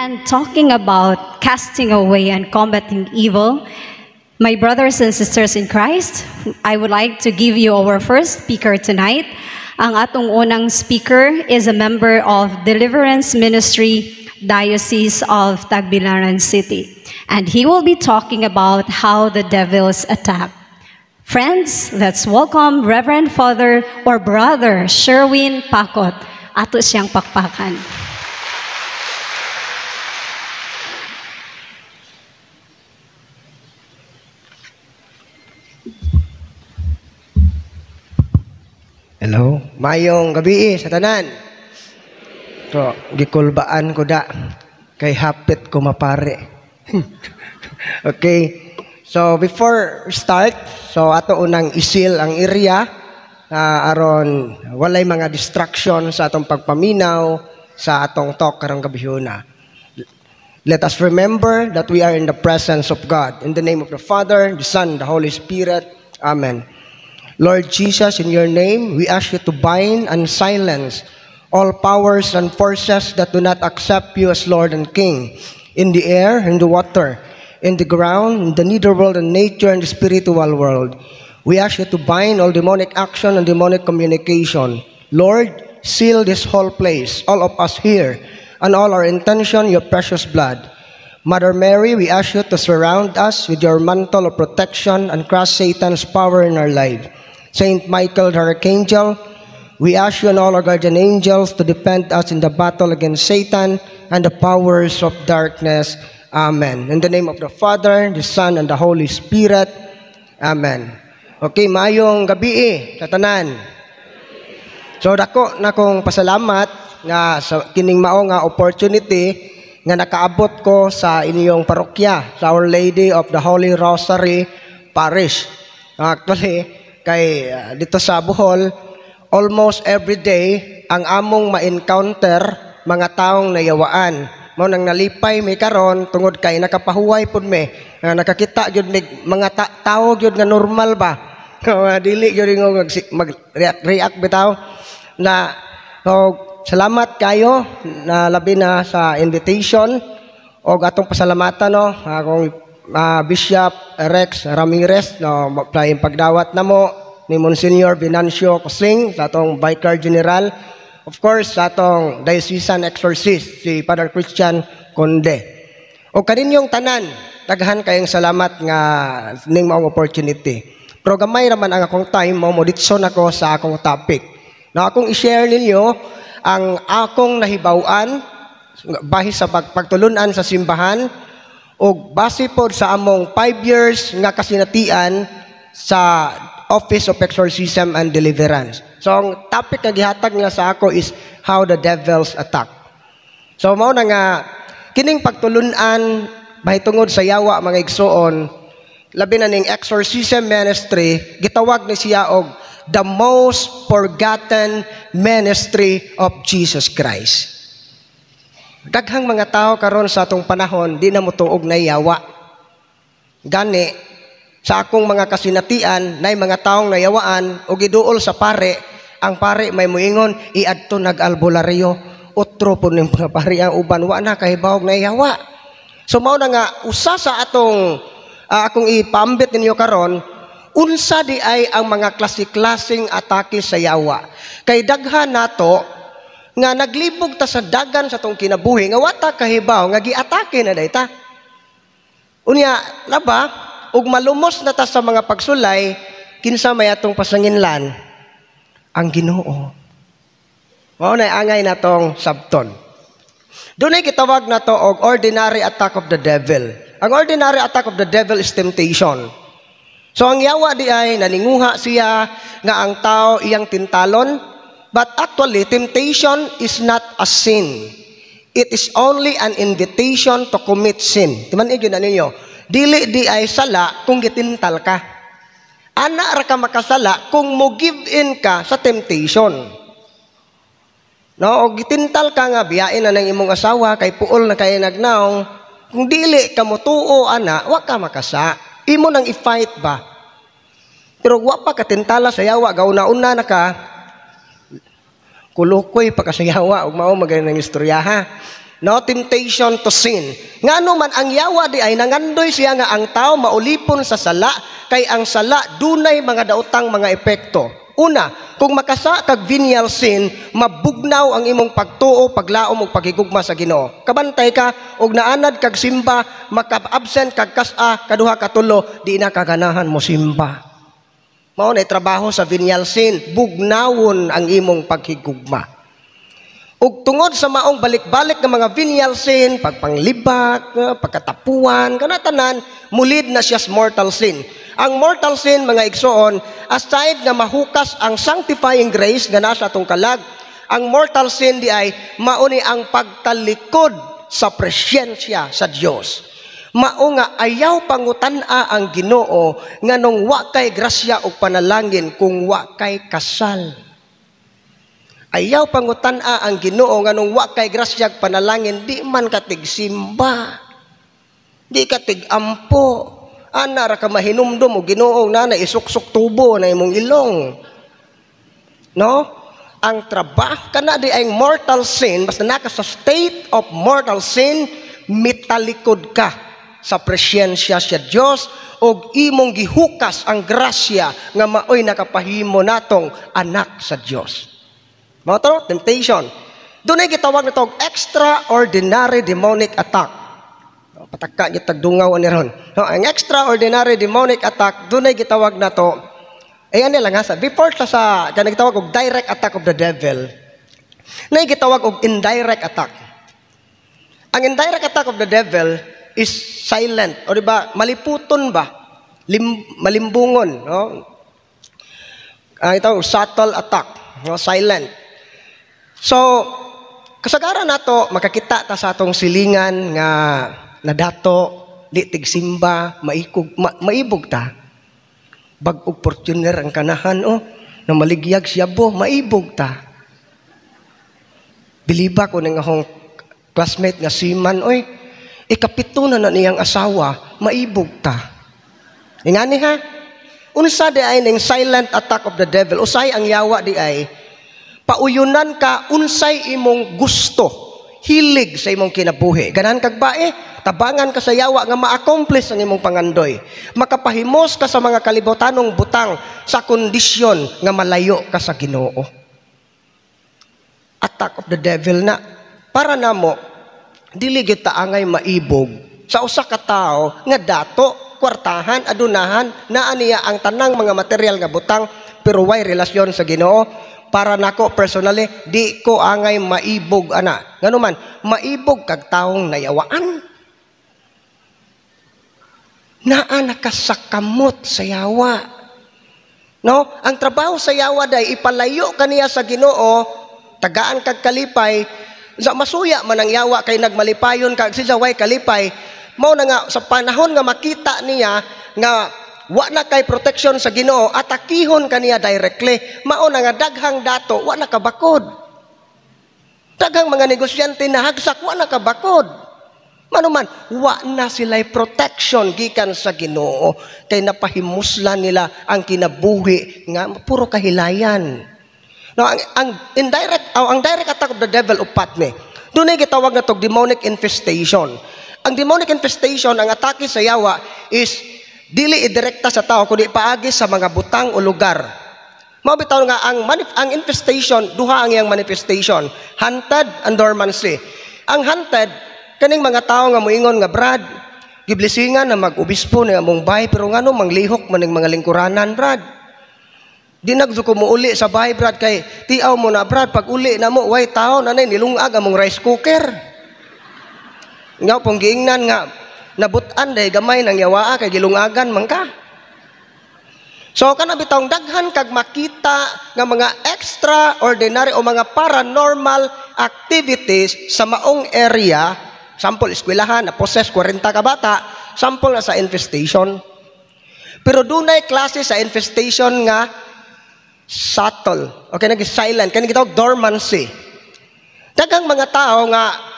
And talking about casting away and combating evil, my brothers and sisters in Christ, I would like to give you our first speaker tonight. Ang atong unang speaker is a member of Deliverance Ministry, Diocese of Tagbilaran City. And he will be talking about how the devils attack. Friends, let's welcome Reverend Father or Brother Sherwin Pacot. Ato siyang pakpakan. Hello, mayong gabi sa tanan. So, gikulbaan ko da kay hapit ko mapare. Okay. So, before start, so ato unang isil ang area aron walay mga distraction sa atong pagpaminaw sa atong talk karong gabihuna. Let us remember that we are in the presence of God. In the name of the Father, the Son, the Holy Spirit. Amen. Lord Jesus, in your name, we ask you to bind and silence all powers and forces that do not accept you as Lord and King, in the air, in the water, in the ground, in the netherworld and nature, and the spiritual world. We ask you to bind all demonic action and demonic communication. Lord, seal this whole place, all of us here, and all our intention, your precious blood. Mother Mary, we ask you to surround us with your mantle of protection and crush Satan's power in our life. Saint Michael the Archangel, we ask you and all our guardian angels to defend us in the battle against Satan and the powers of darkness. Amen. In the name of the Father, the Son, and the Holy Spirit. Amen. Okay, maayong gabi sa tanan. So dako na kong pasalamat nga sa kining mao nga opportunity nga nakaabot ko sa inyong parokya, sa Our Lady of the Holy Rosary Parish. Actually, kay dito sa Bohol, almost every day ang among ma-encounter mga taong nayawaan. Mao nang nalipay mi karon tungod kay nakapahuway pud mi. Nakakita gyud mi mga tao gyud nga normal ba. Dili gyud nga mag-react bitaw na. So, salamat kayo na labi na sa invitation og atong pasalamatan no akong Bishop Rex Ramirez no playing pagdawat namo ni Monsignor Venancio Cosing sa atong Vicar General, of course sa atong Diocesan Exorcist si Father Christian Conde. O kaninyong tanan, daghan kayong salamat nga ning maong opportunity. Pero gamay ra man ang akong time, mo moditson ako sa akong topic. Na akong i-share ninyo ang akong nahibaw-an bahi sa pagtulunan sa simbahan og base pod sa among 5 years nga kasinatian sa Office of Exorcism and Deliverance. So ang topic nga gihatag nila sa ako is how the devils attack. So mao na nga kining pagtulunan mahitungod sa yawa mga igsuon, labi na ning exorcism ministry, gitawag ni siya og the most forgotten ministry of Jesus Christ. Daghang mga tao karon sa atong panahon di na motuog na yawa. Gani sa akong mga kasinatian nay mga taong nayawaan og giduol sa pare, ang pare may moingon iadto nag-albularyo. Otro po ning mga pare ang uban wa na kahibawog na yawa. So mao na nga usa sa atong akong ipambit ninyo karon, unsa di ay ang mga klase-klaseng atake sa yawa. Kay daghan nato nga naglibog ta sa dagan sa tong kinabuhi nga wata kahibaw nga giatake na day ta. Unya laba ug malumos na ta sa mga pagsulay, kinsa may atong pasanginlan? Ang Ginoo. Mao na angay natong sabton. Dunay gitawag nato og ordinary attack of the devil. Ang ordinary attack of the devil is temptation. So ang yawa di ay naninguha siya nga ang tao iyang tintalon, but actually temptation is not a sin. It is only an invitation to commit sin. Timan igyo na ninyo, dili di ay sala kung gitintal ka. Ana ra ka makasala kung mo give in ka sa temptation. No, og gitintal ka nga biyain na ng imong asawa kay puol na kay nagnaong, kung dili ka motuo ana, wa ka makasa. Imo nang i-fight ba? Pero wa pa katintala sa yawa, gauna-una na ka, kulukoy pa ka sa yawa, ug mao magay ng istorya ha. No, temptation to sin. Ngano man, ang yawa di ay nangandoy siya nga ang tao maulipon sa sala, kay ang sala dunay mga daotang mga epekto. Una, kung makasa kag venial sin, mabugnaw ang imong pagtuo, paglaom ug paghigugma sa Ginoo. Kabantay ka og naanad kag simba, maka-absent kag kas-a, kaduha, katulo, di na kaganahan mo simba. Mao na trabaho sa venial sin, bugnawon ang imong paghigugma. Ug tungod sa maong balik-balik ng mga venial sin, pagpanglibak, pagkatapuan, kana tanan, mulid na siya sa mortal sin. Ang mortal sin, mga igsoon, aside nga mahukas ang sanctifying grace nga nasa atong kalag, ang mortal sin di ay mauni ang pagtalikod sa presensya sa Dios. Mao nga ayaw pangutan-a ang Ginoo nganong wa kay grasya ug panalangin kung wa kay kasal. Ayaw pangutan-a ang Ginoo nganong wa kay grasya ug panalangin, di man ka tigsimba. Di ka tig-ampo. Ana ra ka mahinumdum og Ginoo na na isuksok tubo na imong ilong. No? Ang trabaho kana di ay mortal sin, basta naka sa state of mortal sin, mitalikod ka sa presensya sa Dios og imong gihukas ang grasya nga maoy nakapahimo natong anak sa Dios. Mao to, temptation. Dunay gitawag na og extraordinary demonic attack. No, pataka gyud tagdungaw ani ron. No, ang extraordinary demonic attack, dunay gitawag na to. Ay ano lang ha, sa before sa kanang gitawag og direct attack of the devil. Nay gitawag og indirect attack. Ang indirect attack of the devil is silent. O di ba, maliputon ba? Malimbungon, no? Ang ito, subtle attack, no? Silent. So, kasagaran nato makakita ta sa atong silingan nga nadato, di tigsimba, maikog, maibog ta. Bag-og Fortuner ang kanahan, oh, na maligyag siya bo, maibog ta. Biliba ko ning akong classmate nga seaman, oy, ikapito na na niyang asawa, maibog ta. Ingani ha? Unsa di ay ning silent attack of the devil? Usay ang yawa di ay pauyunan ka unsay imong gusto, hilig sa imong kinabuhi. Ganahan kag bae, tabangan ka sa yawa nga ma-accomplish ang imong pangandoy. Makapahimos ka sa mga kalibutanong butang sa kondisyon nga malayo ka sa Ginoo. Attack of the devil na. Para namo, dili gyud ta angay maibog sa usa ka tawo nga dato, kwartahan, adunahan, naa niya ang tanang mga material nga butang pero way relasyon sa Ginoo. Para nako personally, di ko angay maibog ana. Ngano man, maibog kag taong nayawaan. Naa nakasakamot sa yawa. No? Ang trabaho sa yawa day ipalayo kaniya sa Ginoo, tagaan kag kalipay, sa masuya man ang yawa kay nagmalipayon kag siya way kalipay. Mao na nga sa panahon nga makita niya nga wa na kay protection sa Ginoo, atakihon kaniya directly. Mao na nga daghang dato wa na kabakod. Daghang mga negosyante nahagsak, wa na kabakod. Manuman, wa na sila'y protection gikan sa Ginoo kay napahimuslan nila ang kinabuhi nga puro kahilayan. No, ang indirect oh, ang direct attack of the devil upat ni. Dunay gitawag na tog demonic infestation. Ang demonic infestation, ang atake sa yawa is dili idirekta sa tao kundi paagi sa mga butang o lugar. Mao bitaw nga ang infestation, duha ang iyang manifestation, hunted and dormancy. Ang hunted, kaning mga tao nga moingon nga, "Brad, giblesingan na mag-obispo ni among bahay, pero ngano manglihok man ning mga lingkuranan, Brad? Di na ko muuli sa bahay, Brad, kay tiaw mo na, Brad, pag uli na mo, way tao nanay nilungag among rice cooker." Nga pong giingnan nga nabutan day gamay ng yawaa kay gilungagan man ka. So kana bitawng daghan kag makita nga mga extraordinary o mga paranormal activities sa maong area, sample eskwelahan na possess 40 ka bata, sample na sa infestation. Pero dunay klase sa infestation nga subtle. Okay, nag silent kani gitawag dormancy. Daghang mga tao nga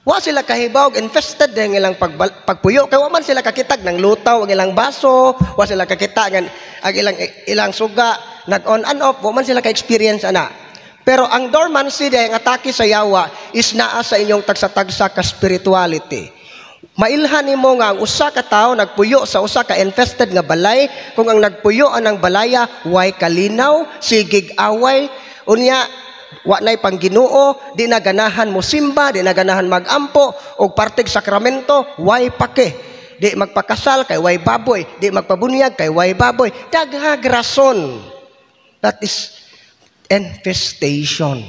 wa sila kahibaw infested ang ilang pagpuyo kay wa man sila kakitag ng lutaw ang ilang baso, wa sila kakita nga ang ilang ilang suga nag on and off, wa man sila ka experience ana. Pero ang dormancy diay, ang atake sa yawa is naa sa inyong tagsa-tagsa ka spirituality. Mailhan nimo nga ang usa ka tawo nagpuyo sa usa ka infested nga balay kung ang nagpuyo anang balaya way kalinaw, sigig away, unya wa nay pangginoo, di na ganahan mo simba, di na ganahan magampo og partig sakramento, way pake. Di magpakasal kay way baboy, di magpabunyag kay way baboy. Daghag rason. That is infestation.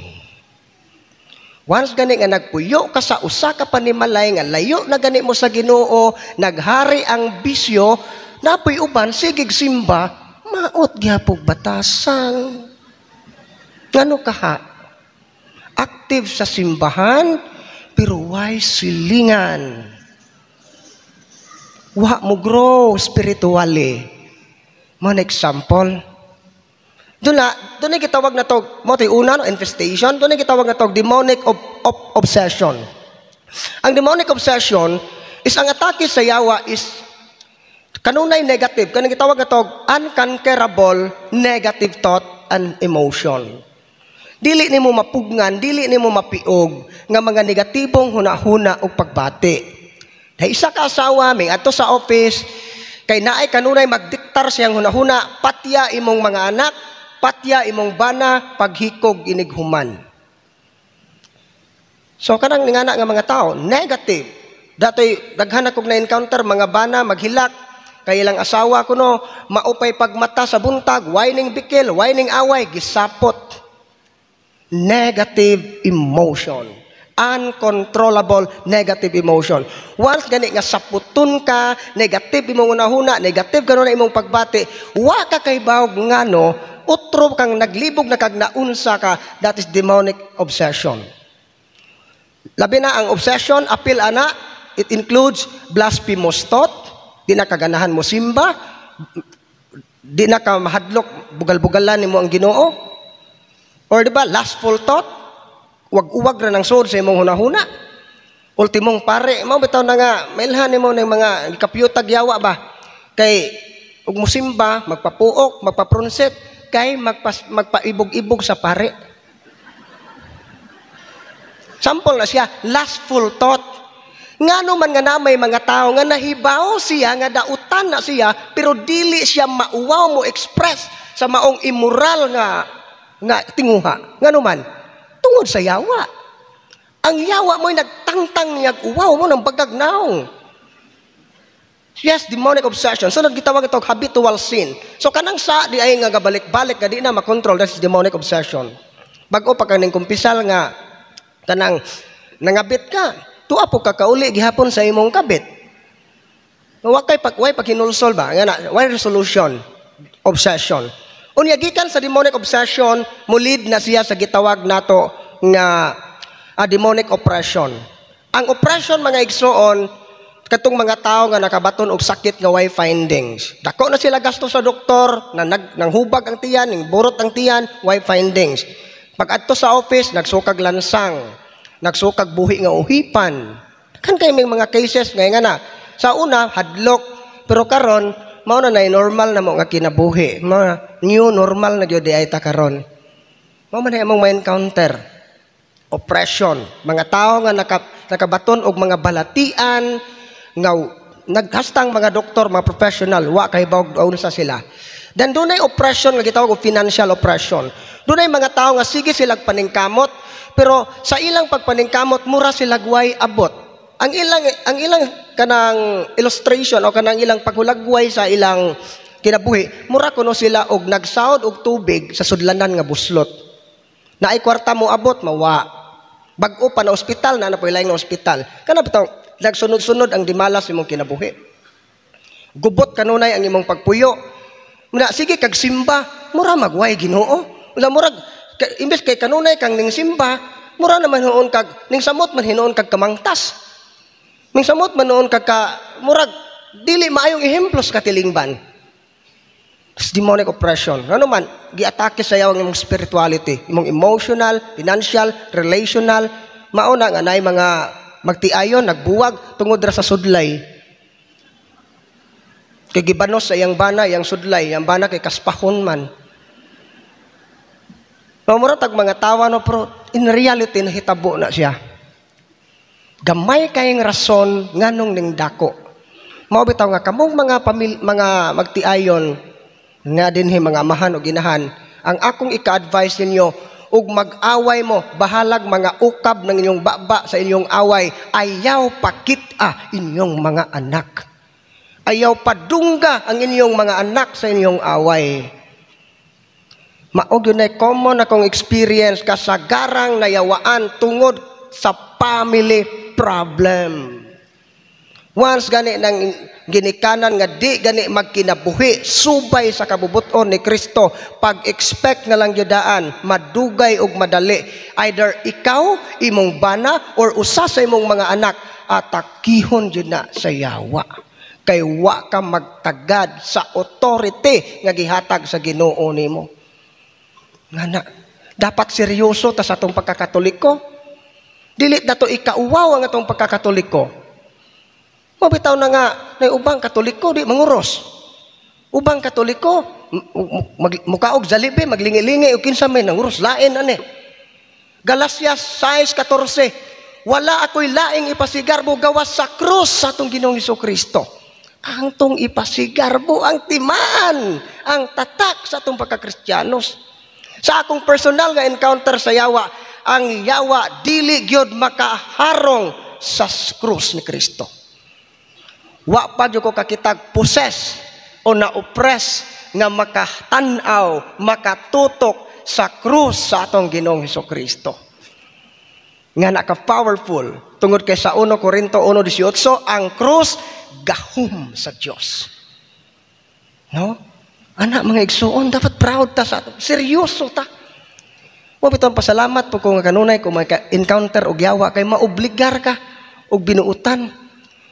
Once gani nga nagpuyo ka sa usa ka panimalay nga layo na gani mo sa Ginoo, naghari ang bisyo, napoy uban sigig simba, maot gyapog batasan. Ngano kaha? Active sa simbahan, pero why silingan? Wa mo grow spiritually. Mo example, doon na gitawag na to, mo to'y una, no, infestation, doon na gitawag na to, demonic obsession. Ang demonic obsession is ang atake sa yawa is kanunay negative, kanang gitawag na to, unconquerable negative thought and emotion. Dili nimo mapugngan, dili nimo mapiog nga mga negatibong hunahuna ug pagbati. Dahil isa ka asawa, may adto sa office, kay naay kanunay magdiktar siyang hunahuna, patya imong mga anak, patya imong bana, paghikog inighuman. So kanang ningana nga mga tao, negative. Datoy daghan akong na-encounter mga bana maghilak kay ilang asawa kuno maupay pagmata sa buntag, whining bikil, whining away, gisapot. Negative emotion. Uncontrollable negative emotion. Once gani nga saputon ka, negative imong hunahuna, negative gano'n na imong pagbati, wa ka kay bawog ngano, utro kang naglibog na kag naunsa ka, that is demonic obsession. Labi na ang obsession, apil ana, it includes blasphemous thought, di na kaganahan mo simba, di na ka mahadlok, bugal-bugalan nimo ang Ginoo. Or di ba, lustful thought, uwag-uwag ra ng sod sa imong hunahuna. Ultimong pare, mao bitaw na nga, mailhan nimo ng mga kapyutag yawa ba? Kay ug musimba, magpapuok, magpaprunset, kay magpaibog-ibog sa pare. Sample na siya, lustful thought. Ngano man nga na may mga tao nga nahibaw siya, nga dautan na siya, pero dili siya mauwaw mo express sa maong immoral nga tinguha. Ngano man? Tungod sa yawa. Ang yawa mo'y nagtangtang niya, uwaw mo ng bagagnaw. Yes, demonic obsession. So nagitawag ito habitual sin. So kanang sa di ay nga gabalik-balik nga di na makontrol, that's demonic obsession. Bag-o pa kaning kumpisal nga kanang nangabit ka, tuwa po ka kauli gihapon sa imong kabit. Wa kay pag way paghinulsol ba? Nga na, way resolution, obsession. Unya gikan sa demonic obsession, mulid na siya sa gitawag nato nga demonic oppression. Ang oppression, mga igsoon, katong mga tao nga nakabaton og sakit nga way findings. Dako na sila gasto sa doktor, na nanghubag ang tiyan, ning burot ang tiyan, way findings. Pag adto sa office, nagsukag lansang, nagsukag buhi nga uhipan. Kan kay may mga cases nga na sa una hadlok, pero karon mao na nay normal na mo nga kinabuhi. Mao na, new normal na gyud di ay ta karon. Mao man ay among ma-encounter oppression, mga tao nga nakabaton og mga balatian nga naghastang mga doktor, mga professional, wa kay bawog unsa sila. Then dunay oppression nga gitawag og financial oppression. Dunay mga tao nga sige silag paningkamot, pero sa ilang pagpaningkamot mura sila way abot. Ang ilang kanang illustration o kanang ilang paghulagway sa ilang kinabuhi, mura kuno sila og nagsaod og tubig sa sudlanan nga buslot. Naay kwarta mo abot, mawa. Bag-o pa na ospital, na na na ospital. Kana bitaw nagsunod-sunod ang dimalas imong kinabuhi. Gubot kanunay ang imong pagpuyo. Muna sige kag simba, mura magway Ginoo. Wala murag imbes kay kanunay kang ning simba, mura naman hinuon kag ning samot man hinuon kag kamangtas. Ning samot man noon kag ka, murag dili maayong ehemplo sa katilingban. It's demonic oppression. Ano man, giatake sa ang imong spirituality, imong emotional, financial, relational, mauna nga naay mga magtiayon, nagbuwag tungod ra sa sudlay. Kay gibanos sa iyang bana, iyang sudlay, iyang bana kay kaspahon man. No, mura tag mga tawa, no, pero in reality nahitabo na siya. Gamay kayong rason nganong ning dako. Mao bitaw nga kamong mga magtiayon nga dinhi, mga amahan o ginahan, ang akong ika-advise ninyo, ug mag-away mo, bahalag mga ukab ng inyong baba sa inyong away, ayaw pakita inyong mga anak. Ayaw padungga ang inyong mga anak sa inyong away. Mao gyud na common akong experience, kasagarang nayawaan tungod sa family problem. Once gani nang ginikanan nga di gani magkinabuhi subay sa kabubuton ni Kristo, pag-expect na lang gyudaan madugay og madali, either ikaw, imong bana, or usa sa imong mga anak, atakihon jud na sa yawa. Kay wa ka magtagad sa authority nga gihatag sa Ginoo nimo. Nga na, dapat seryoso ta sa atong pagkakatoliko. Dili na to ikauwaw ang atong pagkakatoliko. Mabitaw na nga, na ubang Katoliko, di manguros. Ubang Katoliko, mukaog Jollibee, maglingi-lingi, o kinsa may nanguros, lain ani. Galacias 6:14, "Wala ako'y laing ipasigarbo gawas sa krus sa atong Ginoong Kristo." Ang tong ipasigarbo, ang timaan, ang tatak sa atong pagkakristiyanos. Sa akong personal nga encounter sa yawa, ang yawa dili gyud makaharong sa krus ni Kristo. Wa pa gyud ko kakitag possess o na-oppress nga makatan-aw, makatutok sa krus sa atong Ginoong Kristo. Nga naka-powerful tungod kay sa 1 Korinto 1:18, ang krus gahom sa Dios. No? Ana, mga igsuon, dapat proud ta sa ato. Seryoso ta. Wa bitaw, pasalamat po ko nga kanunay kung may encounter og yawa kay maobligar ka og binuutan.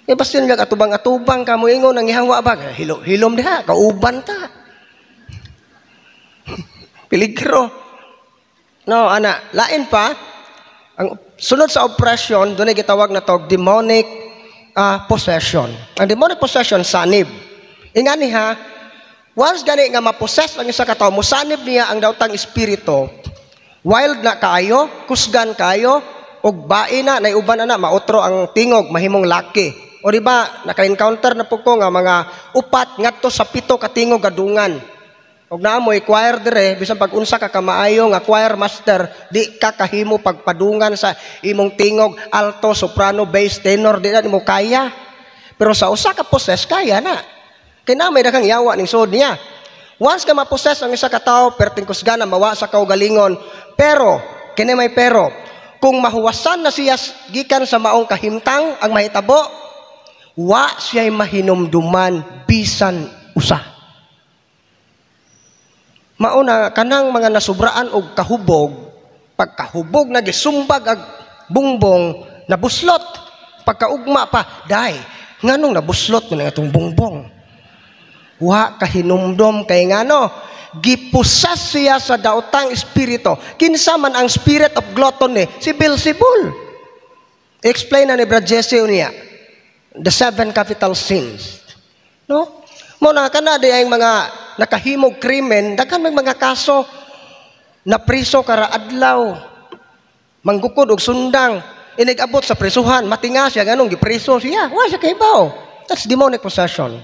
Eh basin nga atubang-atubang ka mo ingon ang ihawa ba? Hilo, hilom diha, kauban ta. Peligro. No, ana, lain pa ang sunod sa oppression, doon ay gitawag na to demonic possession. Ang demonic possession, sanib. Ingani ha, once gani nga ma-possess ang isa ka tawo, mosanib niya ang daotang espiritu, wild na kaayo, kusgan kaayo, ug bae na, naiuban na na, maotro ang tingog, mahimong laki. O di ba, naka-encounter na po ko nga mga 4 ngadto sa 7 ka tingog gadungan. Og naa moy choir dire, bisan pag unsa ka kamaayo nga choir master, di ka kahimo pagpadungan sa imong tingog, alto, soprano, bass, tenor, di na nimo kaya. Pero sa usa ka possess, kaya na. Kay na may daghang yawa ning sud niya. Once ka ma-possess ang isa ka tawo, perting kusgana, mawa sa kaugalingon. Pero, kini may pero, kung mahuwasan na siya gikan sa maong kahimtang, ang mahitabo, wa siya'y mahinumduman bisan usa. Mauna kanang mga nasubraan og kahubog, pagkahubog na gisumbag ag bungbong, nabuslot. Pagkaugma pa, day, nganong nabuslot man ang atong bungbong? Wa kahinumdom kay ngano, gipusas siya sa daotang espiritu. Kinsa man ang spirit of gluttony? Si Beelzebul. Explain na ni Brad Jesse niya the seven capital sins. No? Mo na kana di ay mga nakahimog krimen, daghan may mga kaso na priso kara adlaw. Manggukod og sundang, inig-abot sa prisuhan, matinga siya ganong gipriso siya. Wa siya kahibaw. That's demonic possession.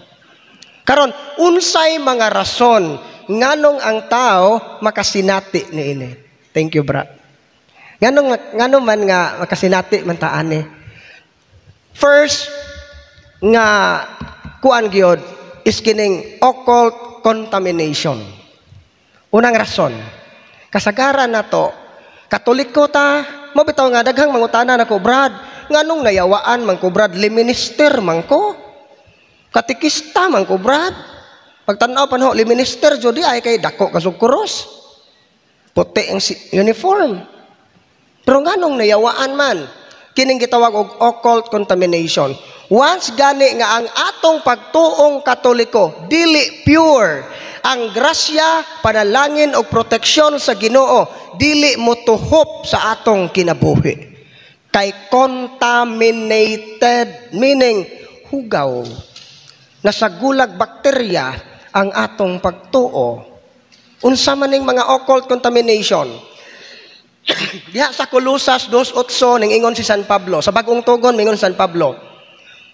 Karon, unsay mga rason nganong ang tao makasinati niini? Thank you, bra. Nganong ngano man nga makasinati man ta ani? First nga kuan gyud is kining occult contamination. Unang rason, kasagaran na to, Katoliko ta, mabitaw nga daghang mangutana nako, "Brad, nganong nayawaan man ko, Brad, minister man ko? Katikista man ko, Brad." Pagtanaw pa no, minister jud ay kay dako kasug kuros. Puti ang uniform. Pero nganong nayawaan man? Kining gitawag og occult contamination. Once gani nga ang atong pagtuong Katoliko dili pure, ang grasya, panalangin og proteksyon sa Ginoo dili motuhop sa atong kinabuhi. Kay contaminated, meaning hugaw, nasa gulag bakterya ang atong pagtuo. Unsa man ning mga occult contamination? Diha sa Colosas 2:8, ningingon si San Pablo. Sa Bagong Tugon, mingon San Pablo,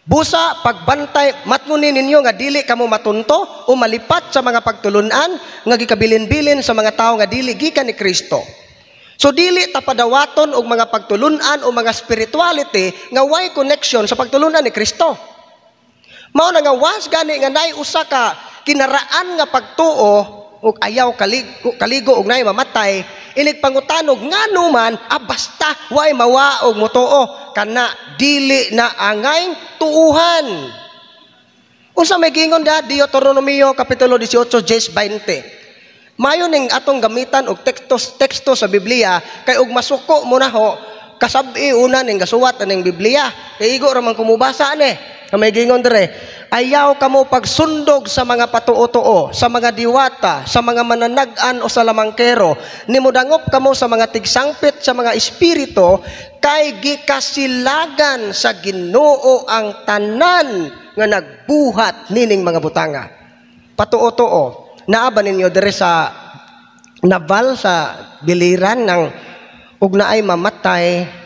"Busa pagbantay matnguni ninyo nga dili kamo matunto o malipat sa mga pagtulunan nga gikabilin-bilin sa mga tawo nga dili gikan ni Kristo." So dili ta padawaton og mga pagtulunan o mga spirituality nga way connection sa pagtulunan ni Kristo. Mao na nga once gani nga naay usa ka kinaraan nga pagtuo ug ayaw kaligo, kaligo og naay mamatay, inig pangutanog ngano man, ah, basta way mawa og motuo kana, dili na angay tuuhan. Unsa may giingon da Deuteronomio kapitulo 18 verse 20? Mayo ning atong gamitan og teksto teksto sa Biblia kay og masuko mo na ho, kasabi una ning gasuwat aning Biblia kay igo ra man kumubasa ani. May gingon dire, "Ayaw kamo pagsundog sa mga patuo-tuo, sa mga diwata, sa mga mananag-an o sa lamangkero. Nimudangop kamo sa mga tigsangpit sa mga espiritu, kay gikasilagan sa Ginoo ang tanan nga nagbuhat nining mga butanga." Patuo-tuo, naa ba ninyo dire sa Naval, sa Biliran, ng ug naay mamatay,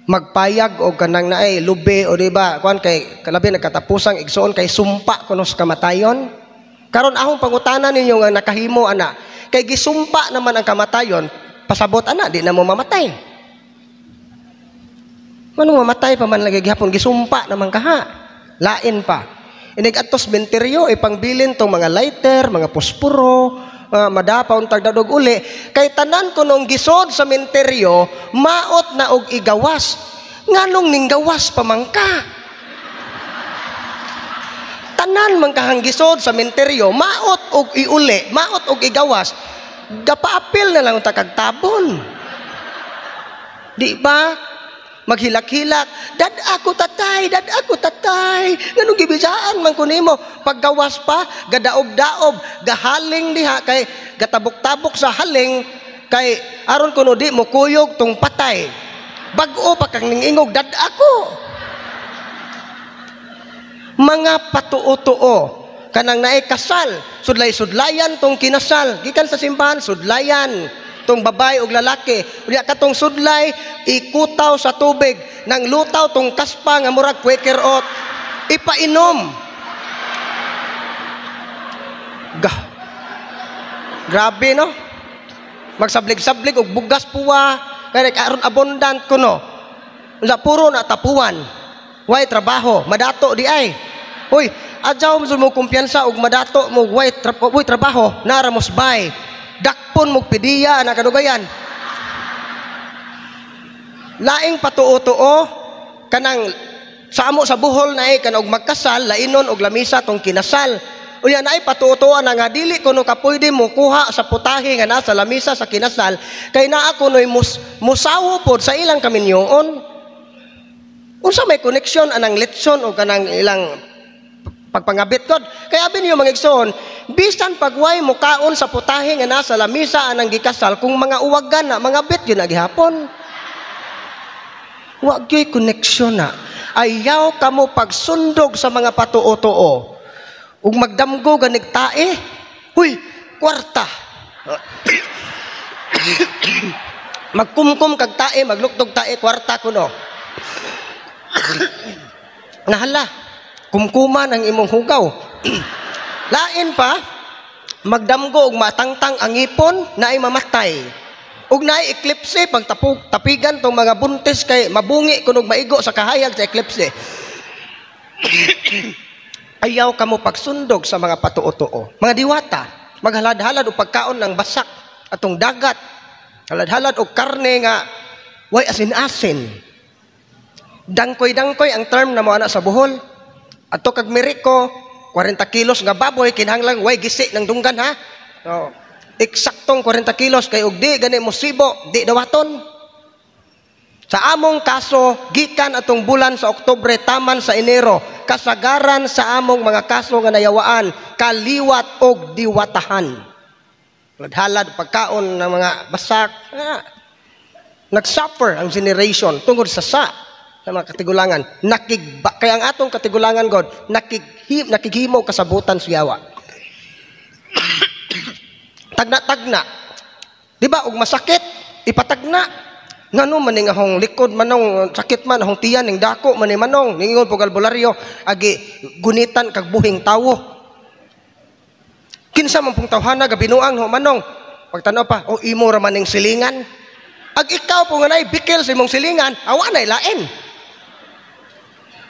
magpayag og kanang naay lubi o di ba kuan, kay kalabi nagkatapusang igsuon kay sumpa kuno sa kamatayon? Karon akong pangutana ninyo nga nakahimo ana, kay gisumpa naman ang kamatayon, pasabot ana di na mo mamatay? Manong mamatay pa man lagi gihapon, gisumpa naman kaha. Lain pa, inig atos menteryo, ipangbilin tong mga lighter, mga posporo, madapa untag dadog uli, kay tanan kunong gisod sa menteryo maot na og igawas. Nganong ninggawas pa man ka? Tanan man kahang gisod sa menteryo maot og iuli, maot og igawas, gapaapil na lang unta kag tabon, di ba? Maghilak-hilak, "Dad ako tatay, dad ako tatay, nganong gibisaan man ko nimo?" Paggawas pa, gadaob-daob, gahaling diha kay gatabok-tabok sa haling kay aron kuno di mo kuyog tong patay. Bag-o pa kang ningingog, "Dad ako." Mga patuo-tuo, kanang naay kasal, sudlay-sudlayan tong kinasal, gikan sa simbahan, sudlayan tong babae og lalaki. Unya katong sudlay ikutaw sa tubig, nang lutaw tong kaspa nga murag Quaker Oat, ipainom. Gah. Grabe, no? Magsablig-sablig og bugas puwa kay aron abundant kuno. Unsa puro na tapuan. Way trabaho, madato di ay. Hoy, adyaw mo kumpiyansa og madato mo way, way trabaho, nara mos bay. Dakpon mo pidiya na kadugayan. Laing patuo-tuo, kanang sa amo sa Bohol na eh, kanang og magkasal, lainon og lamisa tong kinasal. Unya naay patuo-tuo na nga dili kuno ka pwede mo kuha sa putahe nga nasa lamisa sa kinasal kay naa kuno'y musawo pod sa ilang kaminyoon. Unsa may koneksyon anang litson o kanang ilang pagpangabit god? Kaya abi niyo, mga igsoon, bisan pagway mo kaon sa putahe nga nasa lamisa anang gikasal, kung mga uwagan na mga bit yun na gihapon. Wa gyoy koneksyon na. Ayaw kamo pagsundog sa mga patuo-tuo. Ug magdamgo ganig tae. Huy, kwarta. Magkumkum kag tae, magluktog tae, kwarta kuno. Nahala, kumkuman ang imong hugaw. Lain pa, magdamgo og matangtang ang ngipon, naay mamatay. Ug naay eclipse, pagtapog tapigan tong mga buntis kay mabungi kunog maigo sa kahayag sa eclipse. Ayaw kamo pagsundog sa mga patuo-tuo. Mga diwata, maghalad-halad og pagkaon ng basak atong dagat. Halad-halad og karne nga way asin-asin. Dangkoy-dangkoy ang term na mo ana sa Bohol. Ato kag Meriko, 40 kilos nga baboy kinahanglan way gisi ng dunggan ha. So, eksaktong 40 kilos kay og di gani mo sibo, di dawaton. Sa among kaso, gikan atong bulan sa Oktubre taman sa Enero, kasagaran sa among mga kaso nga nayawaan, kaliwat og diwatahan. Halad pagkaon ng mga basak. Nag-suffer ang generation tungod sa sa mga katigulangan. Kaya ang atong katigulangan God, nakighimo kasabutan siyawa. Tagna-tagna. Di ba, og masakit, Ipatagna. Ngano man ning ahong likod manong sakit man ahong tiyan ning dako man ni manong ningon pug albularyo agi gunitan kag buhing tawo. Kinsa man pong tawhana gabinuang ho manong. Pagtanaw pa, o imo ra man ning silingan. Ag ikaw po nga naay bikil sa imong silingan, awa na lain.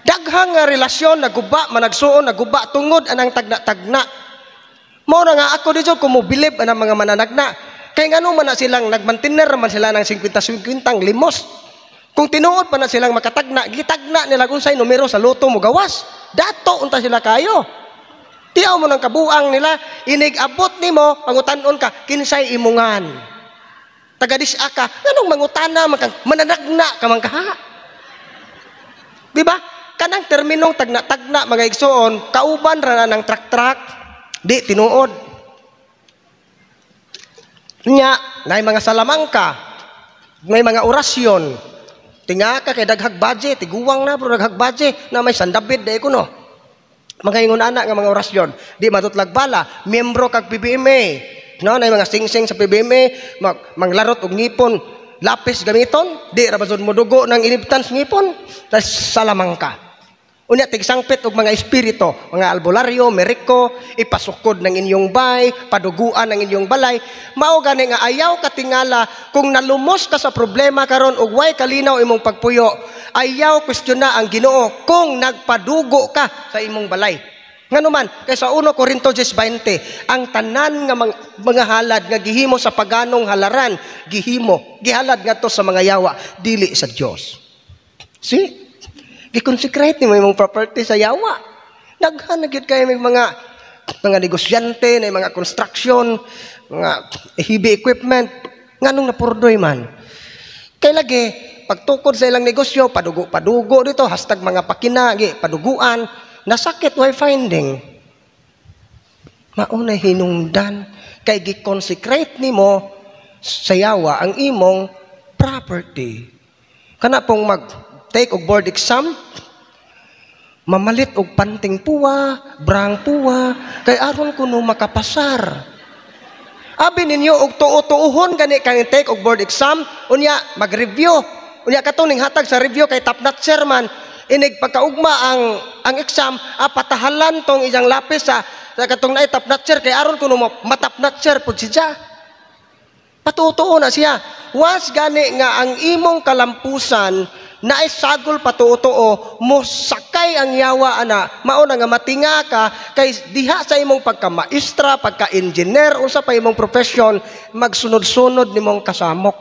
Daghang nga relasyon naguba, managsuon naguba tungod anang tagna-tagna. Mao na nga ako di jud ko mobilib anang mga mananagna. Kay ngano man na silang nagmantiner man sila ng 50-50 limos. Kung tinuod pa na silang makatagna, gitagna nila kung unsay numero sa lotto mo gawas. Dato unta sila kayo. Tiyaw mo ng kabuang nila, inig abot nimo, pangutan-on ka, kinsay imungan. Taga dis-a ka, nganong mangutana man kang mananagna ka man kaha. Di ba? Kanang terminong tagna-tagna, mga igsuon, kauban ra na ng truck-truck, di tinuod. Nya, nay mga salamangka, may mga orasyon. Tinga ka kay daghag budget, tiguwang na pero daghag budget na may sandabid dai kuno. Mga ingon ana nga mga orasyon, di matutlag bala, miyembro kag PBMA. No, nay mga singsing sa PBMA, manglarot og ngipon, lapis gamiton, di ra ba mo dugo ng inibtan sa ngipon, tas salamangka. Unya tigsangpit og mga espiritu, mga albularyo, meriko, ipasukod ng inyong bay, paduguan ng inyong balay. Mao gani nga ayaw katingala kung nalumos ka sa problema karon ug way kalinaw imong pagpuyo. Ayaw kwestiyon ang Ginoo kung nagpadugo ka sa imong balay. Ngano man, kay sa 1 Corinto 10:20, ang tanan nga mga halad nga gihimo sa paganong halaran, gihimo, gihalad ngadto sa mga yawa, dili sa Dios. See? Gi-consecrate nimo imong property sa yawa. Daghan na gyud kay may mga negosyante, na mga construction, mga heavy equipment, nganong napurdoy man. Kay lagi pagtukod sa ilang negosyo, padugo-padugo dito, #MgaPakina, gi, paduguan, nasakit way finding. Mauna hinungdan kay gi-consecrate nimo sa yawa ang imong property. Kana pong mag take og board exam, mamalit og panting puwa, brang puwa, kay aron kuno makapasar. Abi ninyo og tuo-tuohon gani kang take og board exam, unya mag-review. Unya katong ning hatag sa review kay top notcher man, inig pagkaugma ang exam, patahalan tong iyang lapis sa katong naay top notcher kay aron kuno matap notcher pud siya. Patuo-tuo na siya. Once gani nga ang imong kalampusan naay sagol patuo-tuo, mo sakay ang yawa ana, mao na nga matinga ka kay diha sa imong pagka-maestra, pagka-engineer, unsa pa imong profession, magsunod-sunod nimong kasamok.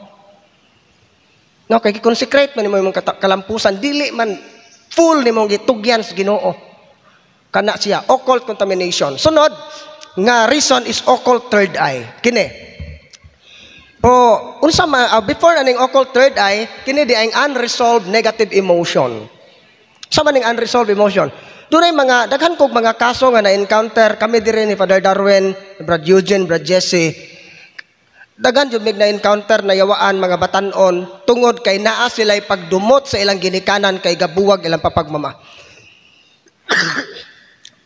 No, kay gi-consecrate man nimo imong kalampusan, dili man full nimong gitugyan sa Ginoo. Kana siya occult contamination. Sunod nga reason is occult third eye. Kini. Po, unsa ma, before aning occult third eye, kini di ang unresolved negative emotion. Sa man ning unresolved emotion? Dunay mga daghan kog mga kaso nga na-encounter kami diri ni Father Darwin, Brad Eugene, Brad Jesse. Daghan jud mig na-encounter na yawaan mga batan-on tungod kay naa sila'y pagdumot sa ilang ginikanan kay gabuwag ilang papagmama.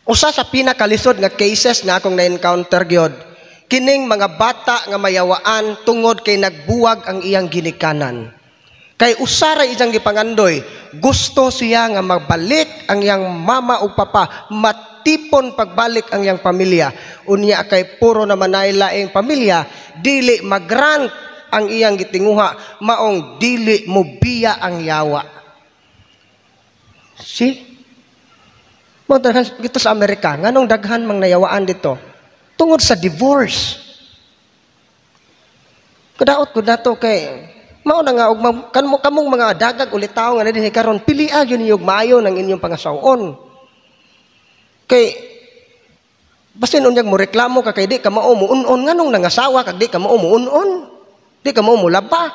Usa sa pinakalisod nga cases nga akong na-encounter gyud, kining mga bata nga mayawaan tungod kay nagbuwag ang iyang ginikanan. Kay usa ra iyang gipangandoy, gusto siya nga magbalik ang iyang mama ug papa, matipon pagbalik ang iyang pamilya. Unya kay puro naman ay laing pamilya, dili magrant ang iyang gitinguha, maong dili mobiya ang yawa. See? Mo daghan dito sa Amerika, nganong daghan mang nayawaan dito? Tungod sa divorce. Kadaot ko nato kay mao na nga og kamong mga dagag ulit tawo nga dinhi karon, pilia gyud ninyo og maayo ng inyong pangasaw-on. Kay basin unyag mo reklamo ka kay di ka mao muun-on, nganong nangasawa kag di ka mao muun-on? Di ka mao mulaba.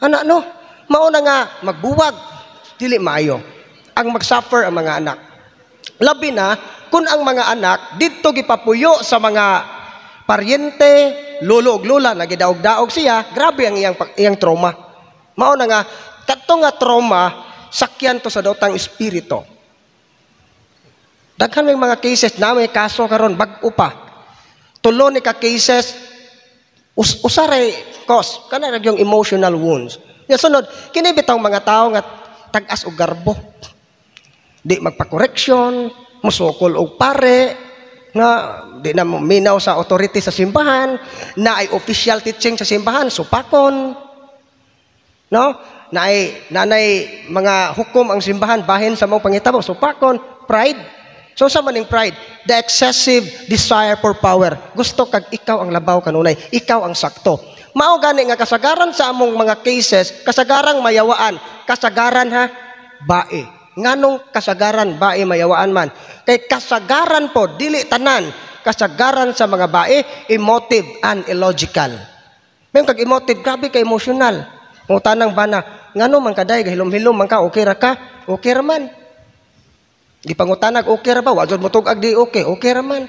Ana no, mao na nga magbuwag dili maayo. Ang magsuffer ang mga anak. Labi na kung ang mga anak didto gipapuyo sa mga paryente, lolo ug lola nagidaog-daog siya, grabe ang iyang trauma. Mao na nga kadto nga trauma sakyan to sa daotang espiritu. Daghan may mga cases na may kaso karon bag-o pa. Tulo ni ka cases Usaray cause kana ra yung emotional wounds. Ya sunod, kini bitawng mga tawo nga tag-as og garbo. Di magpa-correction, musukol og pare, nga di na minaw sa authority sa simbahan, na ay official teaching sa simbahan, supakon. No? Na ay nanay mga hukom ang simbahan bahin sa mga pangitabo, supakon, pride. So sa maning pride, the excessive desire for power. Gusto kag ikaw ang labaw kanunay, ikaw ang sakto. Mao gani nga kasagaran sa among mga cases, kasagarang mayawaan, kasagaran ha, bae. Nganong kasagaran bae mayawaan man? Kay kasagaran po, dili tanan, kasagaran sa mga bae, emotive and illogical. May kag emotive, grabe ka emotional. Ngutanang bana, ngano man kaday, gahilom-hilom man ka, okay ra ka? Okay ra man. Gipangutanag, okay ra ba? Wa jud mo tug-ag di okay, okay ra man.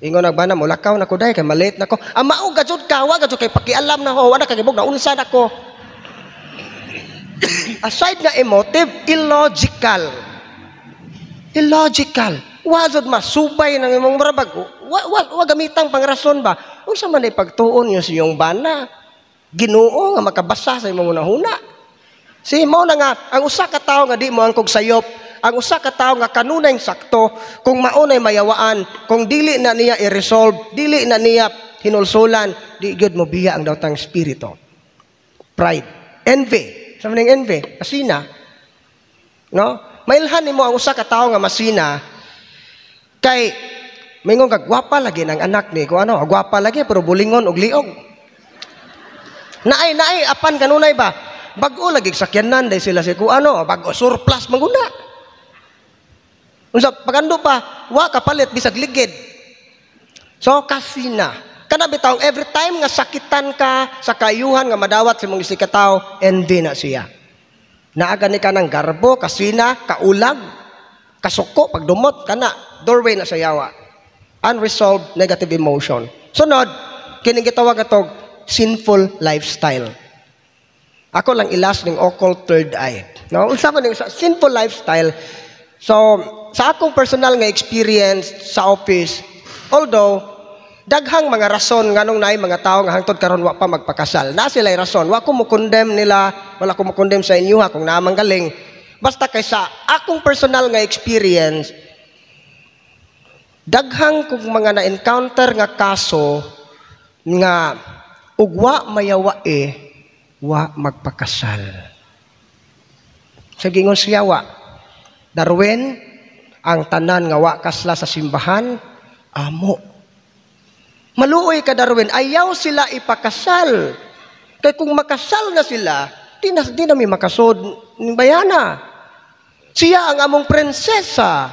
Ingon ang bana, mulakaw na ko day, kay malate na ko. Ang mao gajud ka, wa gajud kay pakialam na ho, wala kagibog na unsa na ko. Aside nga emotive, illogical. Illogical. Wa jud masubay ng imong marabag. Wa gamitang pangrason ba? Unsa man ay pagtuon niyo sa iyong bana? Ginoo nga makabasa sa imong hunahuna. Si mao na nga ang usa ka tawo nga di mo angkog sayop, ang usa ka tawo nga kanunay sakto, kung maunay mayawaan, kung dili na niya i-resolve, dili na niya hinulsulan, di gyud mo biya ang dawtang espiritu. Pride, envy. Sa maning envy, masina. No? Mailhan nimo ang usa ka tawo nga masina kay mingon ka gwapa lagi ng anak ni ko ano, gwapa lagi pero bulingon og liog. Naay naay apan kanunay ba? Bag-o lagi sakyanan day sila si ko ano, bag-o surplus manguna. Unsa pagando pa, wa kapalit bisag ligid. So kasina. Kana bitaw every time nga sakitan ka sa kayuhan nga madawat sa imong isigkatawo, envy na siya. Naa gani ka ng garbo, kasina, kaulag, kasuko, pagdumot, kana, doorway na sa yawa. Unresolved negative emotion. Sunod, kining gitawag atog sinful lifestyle. Ako lang ilas ning occult third eye. No, unsa man ning sinful lifestyle? So, sa akong personal nga experience sa office, although daghang mga rason nganong naay mga tawo nga hangtod karon wa pa magpakasal. Na sila'y rason. Wa ko mo-condemn nila, wala ko mo-condemn sa inyo ha kung naa mang galing. Basta kay sa akong personal nga experience, daghang kong mga na-encounter nga kaso nga ugwa mayawa eh, wa magpakasal. Sa gingon siya wa, Darwin, ang tanan nga wa kasla sa simbahan, amo. Maluoy ka, Darwin, ayaw sila ipakasal. Kay kung makasal na sila, di na may makasod ng bayana. Siya ang among prinsesa.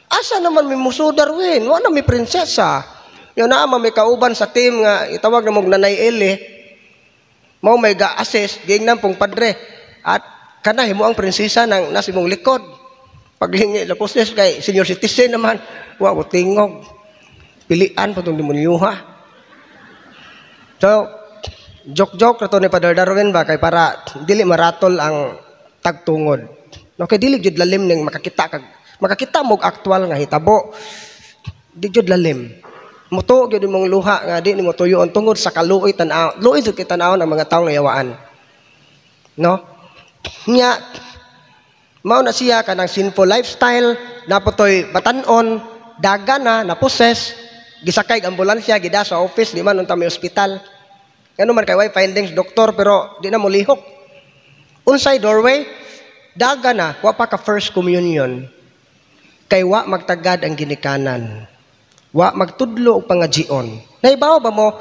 Asa naman may muso, Darwin? Wala may prinsesa. Yun na, may kauban sa team nga itawag na mong Nanay Eli. Mao may ga-assist, gingnan pong padre. At kana himo ang prinsesa ng nasa imong likod. Paglingi la poses kay senior citizen naman, wa mo tingog. Pilian pa tong demonyo ha. So, joke-joke na to ni Father Darwin ba kay para dili maratol ang tagtungod. No, kay dili jud lalim ning makakita kag makakita mo og aktual nga hitabo. Di jud lalim. Mutuo gyud imong luha nga di nimo tuyoon tungod sa kaluoy tan-aw. Luoy jud kay tan-awon ang mga tawo nga yawaan. No? Nya mao na siya kanang sinful lifestyle, napotoy batan-on, daga na, na-possess, gisakay og ambulansya, gida sa office, di man unta may ospital. Ngano man kay way findings doktor pero di na molihok. Unsay doorway? Daga na, wa pa ka first communion. Kay wa magtagad ang ginikanan. Wa magtudlo og pangajion. Naibaw ba mo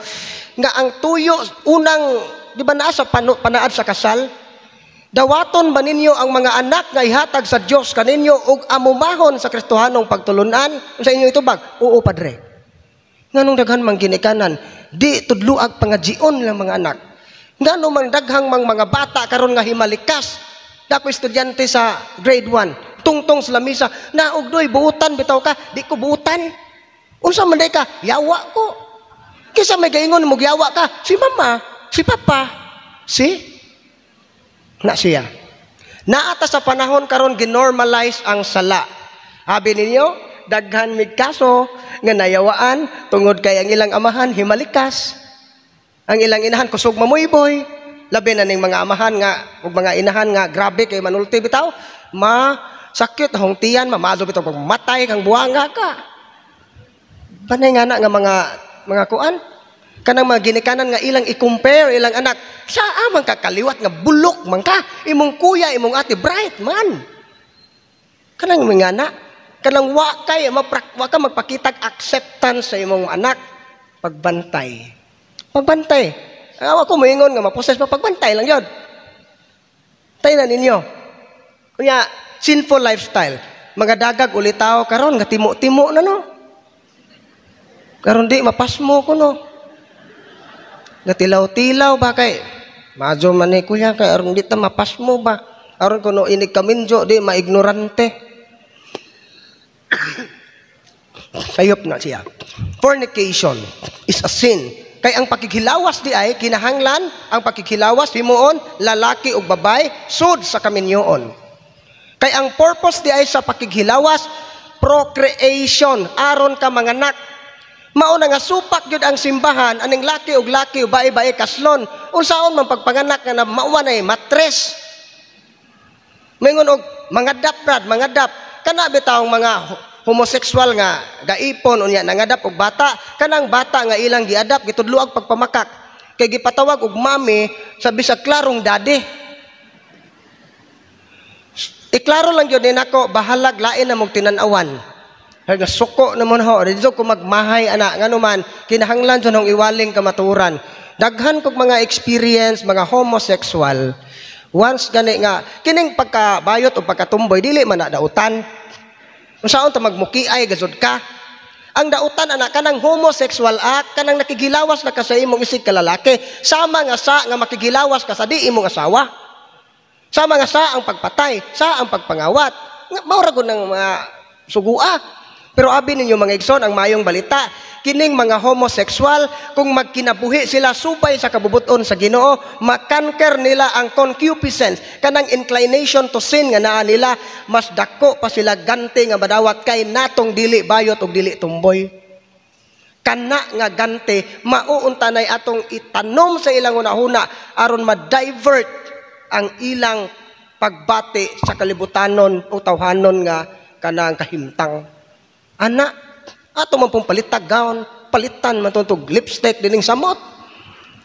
nga ang tuyo unang di ba naa sa panaad sa kasal? Dawaton ba ninyo ang mga anak nga ihatag sa Dios kaninyo og amumahon sa Kristohanong pagtulunan? Unsa inyo itubag? Oo, padre. Nganong daghan mang ginikanan, di tudloag pangajion lang mga anak. Ngano man daghang mang mga bata karon nga himalikas. Dako estudyante sa grade 1, tungtong sa lamisa, naugdoy buutan bitaw ka, di ko buutan. Unsa man day ka? Yawa ko. Kisa may gaingon mo yawa ka, si mama, si papa, si na siya. Naata sa panahon karon ginormalize ang sala. Abi ninyo, daghan mig kaso nga nayawaan tungod kay ang ilang amahan himalikas. Ang ilang inahan kusog mamuyboy. Labi na ning mga amahan nga ug mga inahan nga grabe kay manulti bitaw. Ma sakit ahong tiyan, mamazo bitaw pag matay kang buwanga ka. Panay nga na nga mga kuan kanang mga ginikanan nga ilang i-compare ilang anak sa amang kakaliwat nga bulok man ka, imong kuya, imong ate bright man. Kanang mga anak, kanang wa kay wa ka magpakitag acceptance sa imong anak. Pagbantay, pagbantay. Ang ako moingon nga ma-possess pa, pagbantay lang yun. Tay na ninyo. Kunya sinful lifestyle, mga dagag ulitaw karon nga timo-timo na, no? Karon di mapasmo ko, no? Nga tilaw-tilaw ba kay majo man ni kuya kay aron di ta mapasmo ba, aron kuno inig kaminjo di maignorante. Sayop na siya. Fornication is a sin. Kay ang pakighilawas di ay kinahanglan, ang pakighilawas himuon lalaki ug babae sud sa kaminyoon. Kay ang purpose di ay sa pakighilawas, procreation, aron ka manganak. Mao na nga supak gyud ang simbahan aning laki ug laki, bae-bae kaslon. Unsaon man pagpanganak nga na mauwa na matres? Mingon og mangadap brad, mangadap. Kana bitawng mga homosexual nga gaipon unya nangadap og bata, kanang bata nga ilang giadap gitudloag pagpamakak. Kay gipatawag og mami sa bisag klarong daddy. Iklaro lang gyud nako, bahalag lain na mong tinan-awan. Hay nga suko na mo ho, dito ko magmahay ana, ngano man kinahanglan jud hong iwaling kamaturan. Daghan kog mga experience mga homosexual. Once gani nga kining pagkabayot o pagkatumboy dili man na dautan. Unsaon ta magmukiay gazud ka? Ang dautan ana kanang homosexual act, kanang nakigilawas na ka sa imong isig kalalaki, sama nga sa nga makigilawas ka sa di imong asawa. Sama nga sa ang pagpatay, sa ang pagpangawat. Mao ra gud ng mga sugua. Pero abi ninyo mga igsoon, ang mayong balita, kining mga homosexual, kung magkinabuhi sila subay sa kabubuton sa Ginoo, makanker nila ang concupiscence, kanang inclination to sin nga naa nila, mas dako pa sila ganti nga madawat kay natong dili bayot ug dili tumboy. Kana nga ganti mauuntanay atong itanom sa ilang hunahuna aron ma-divert ang ilang pagbati sa kalibutanon o tawhanon nga kanang kahimtang. Ana, ato man pong palitag gown, palitan man tong lipstick dining samot.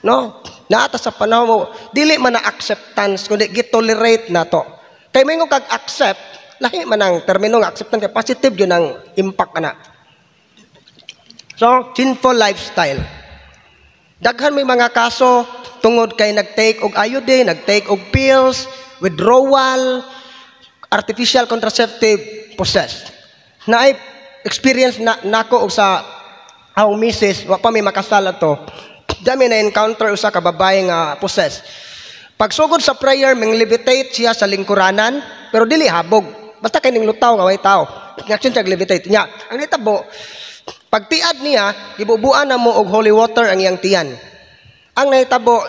No? Naata sa panahon mo, dili man na acceptance, kundi gitolerate na to. Kay may kag accept, lahi man ang termino nga acceptance, kay positive yun ang impact ana. So, sinful lifestyle. Daghan may mga kaso tungod kay nag-take og IUD, nag-take og pills, withdrawal, artificial contraceptive, possessed. Naay experience na nako og sa akong misis, wa pa may makasal ato. Dami na encounter usa ka babae nga possessed. Pagsugod sa prayer, ming levitate siya sa lingkuranan, pero dili habog. Basta kay ning lutaw nga way tao. Ngayon siya levitate niya. Ang nitabo, pagtiad niya, gibubuan na mo og holy water ang iyang tiyan. Ang nahitabo,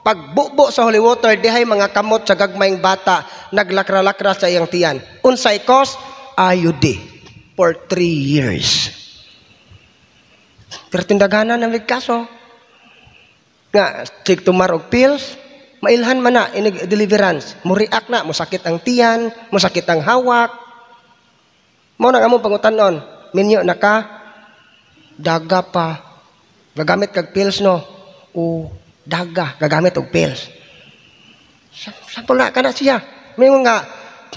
pagbubo sa holy water, dihay mga kamot sa gagmayng bata naglakra-lakra sa iyang tiyan. Unsay cause? IUD. For 3 years. Pero tindaganan ng kaso. Nga, sig tumar og pills, mailhan man na, inig deliverance. Mo-react na, mosakit ang tiyan, mosakit ang hawak. Mao na nga mong pangutanon, minyo na ka, daga pa. Gagamit kag pills, no? O, daga, gagamit og pills. Sample na, kana siya. May nga,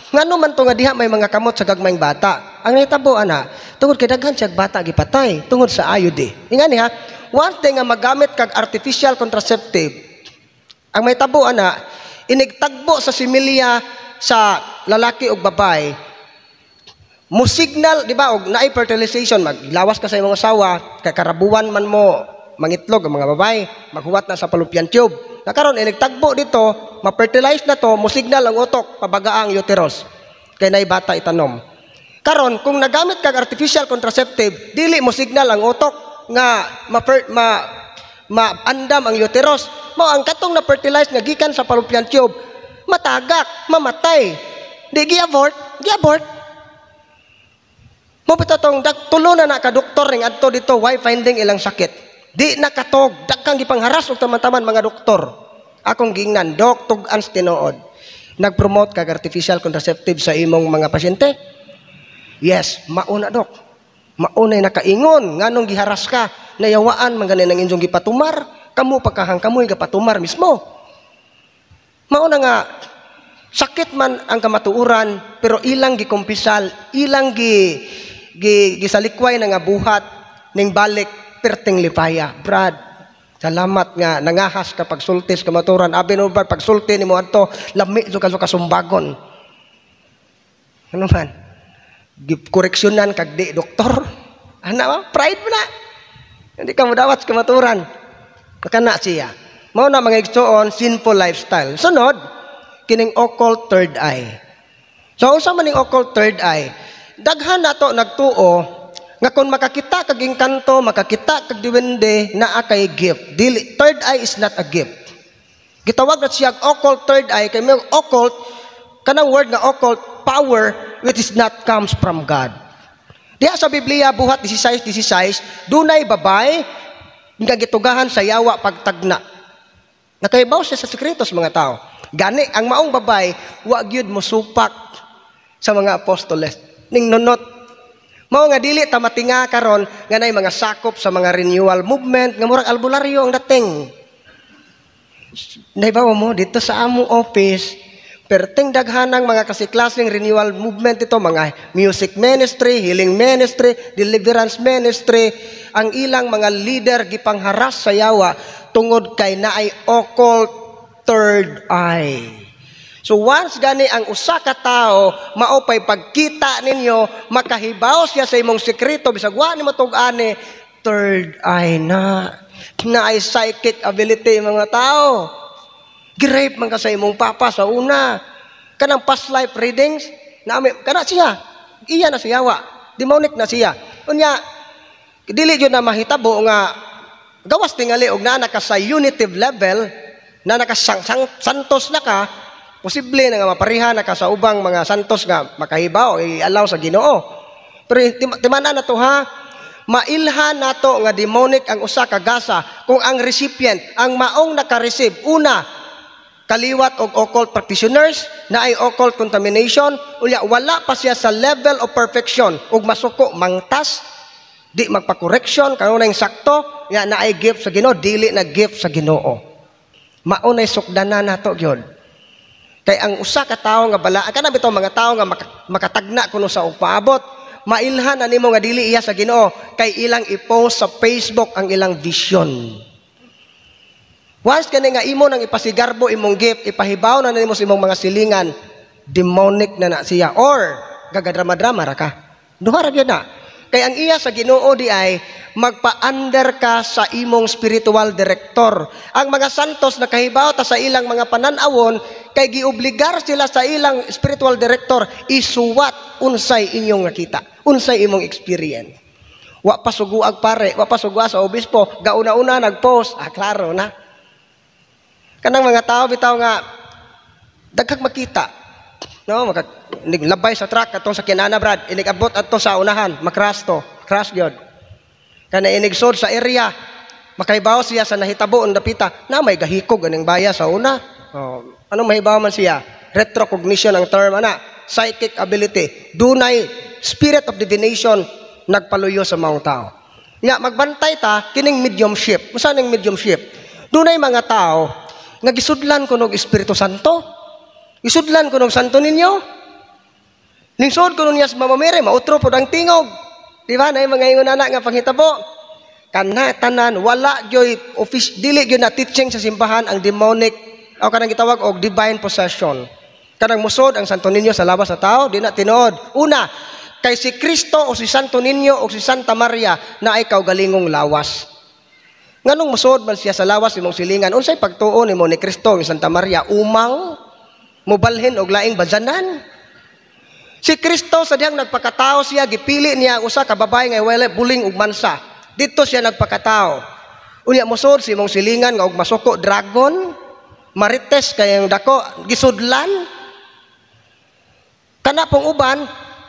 ngano man to nga diha may mga kamot sa gagmayng bata. Ang nahitabo ana, tungod kay daghan siya bata gipatay tungod sa IUD. Ingani ha, one thing nga magamit kag artificial contraceptive, ang mahitabo ana, inigtagbo sa similya sa lalaki ug babae, mo signal, di ba, og naay fertilization, maglawas ka sa imong asawa, kay karabuan man mo mangitlog ang mga babae, maghuwat na sa fallopian tube. Na karon inigtagbo dito, ma-fertilize na to, mo signal ang utok, pabaga ang uterus. Kay naay bata itanom. Karon kung nagamit kag artificial contraceptive, dili mo signal ang utok nga maandam ang uterus. Mao ang katong na fertilize nga gikan sa fallopian tube, matagak, mamatay. Di gi-abort, gi-abort. Mo bitaw tong tulo na ka doktor ning adto dito, why finding ilang sakit. Di nakatog, daghang gipangharas og taman-taman mga doktor. Akong giingnan, "Dok, tug-an sa tinuod. Nag-promote kag artificial contraceptive sa imong mga pasyente?" "Yes." "Mauna, dok. Maunay nakaingon, nganong giharas ka, nayawaan man gani nang inyong gipatumar, kamo pagkahang kamoy gapatumar mismo." Mauna nga, sakit man ang kamatuoran, pero ilang gikumpisal, ilang gi gisalikway na nga buhat, ning balik, perting lipaya. "Brad, salamat nga nangahas ka pagsulti sa kamatuoran. Abi no, Brad, pagsulti nimo adto, lami jud ka kasumbagon." Ano man? Koreksyonan kag di doktor. Ana ba? Pride mo na. Hindi ka modawat sa kamatuoran. Kana siya. Mao na, mga igsoon, sinful lifestyle. Sunod, kining occult third eye. So unsa man ning occult third eye? Daghan nato nagtuo nga kung makakita kag engkanto, makakita kag duwende, naa kay gift. Dili, third eye is not a gift. Gitawag na siya occult third eye kay may occult, kanang word nga occult power which is not comes from God. Diha sa Biblia, Buhat 16:16, dunay babay nga gitugahan sa yawa pagtagna. Nakahibaw siya sa sekreto sa mga tao. Gani ang maong babay wa gyud mo supak sa mga apostoles. Ning nunot. Mao nga dili ta matinga karon nga nay mga sakop sa mga renewal movement nga murag albularyo ang dating. Naibaw mo dito sa among office, perting daghanang mga kasiklaseng renewal movement ito, mga music ministry, healing ministry, deliverance ministry, ang ilang mga leader gipangharas sa yawa tungod kay naay occult third eye. So once gani ang usa ka tawo mao pay pagkita ninyo, makahibaw siya sa imong sekreto bisag wa nimo tug-ani, third eye na. Naay psychic ability mga tao. Gi-rape man ka sa imong papa sa una. Kanang past life readings, nami kana siya. Iya na siya wa. Demonic na siya. Unya dili jud na mahitabo nga gawas tingali og naa na ka sa unitive level, na naka santos na ka, posible na nga mapareha na ka sa ubang mga santos nga makahibaw, i-allow sa Ginoo. Pero timan-an na to ha, mailhan nato nga demonic ang usa ka gasa kung ang recipient, ang maong naka-receive, una, kaliwat og occult practitioners, na ay occult contamination, unya wala pa siya sa level of perfection, ug masuko, mangtas, di magpa-correction, kanunay sakto, ya na ay gift sa Ginoo, dili na gift sa Ginoo. Maunay sukdanan nato gyud. Kay ang usa ka tawo nga balaan kana bitaw mga tawo nga makatagna kuno sa upaabot, mailhan na nimo nga dili iya sa Ginoo kay ilang i-post sa Facebook ang ilang vision. Once kani nga imo nang ipasigarbo imong gift, ipahibaw na nimo sa imong mga silingan, demonic na na siya or gagadrama-drama ra ka. Duha ra gyud na. Kay ang iya sa Ginoo di ay magpa-under ka sa imong spiritual director. Ang mga santos nakahibaw ta sa ilang mga pananawon kay giobligar sila sa ilang spiritual director isuwat unsay inyong nakita, unsay imong experience. Wa pa suguag pare, wa pa sugua sa obispo, gauna-una nagpost, ah klaro na. Kanang mga tao bitaw nga daghang makita. No, maka labay sa truck atong sa kinana, Brad, inigabot adto sa unahan, makras to, crash gyud. Kana inigsod sa area, makahibaw siya sa nahitabo ang dapita, na may gahikog aning baya sa una. Oh, anong mahibaw man siya? Retrocognition ang term ana, psychic ability. Dunay spirit of divination nagpaluyo sa mga tao. Nya magbantay ta kining mediumship. Unsa ning mediumship? Dunay mga tao nga gisudlan kuno og Espiritu Santo. Gisudlan kuno og Santo Niño. Ningsod kuno niya sa Mama Mary, mautro pod ang tingog. Di ba? Naay mga ingon ana nga panghitabo. Kana tanan wala gyoy office, dili gyud na teaching sa simbahan ang demonic o kanang gitawag og divine possession. Kanang musod ang Santo Niño sa lawas sa tao, di na tinuod. Una, kay si Kristo o si Santo Niño o si Santa Maria na ay kaugalingong lawas. Nganong musod man siya sa lawas imong silingan, unsay pagtuo nimo ni Kristo ni Santa Maria umang mobalhin og laing bajanan? Si Kristo sa dihang nagpakatao siya, gipili niya ang usa ka babae nga wala buling ug mansa. Dito siya nagpakatao. Unya mosod si imong silingan nga og masuko dragon, marites kay ang dako gisudlan. Kana pong uban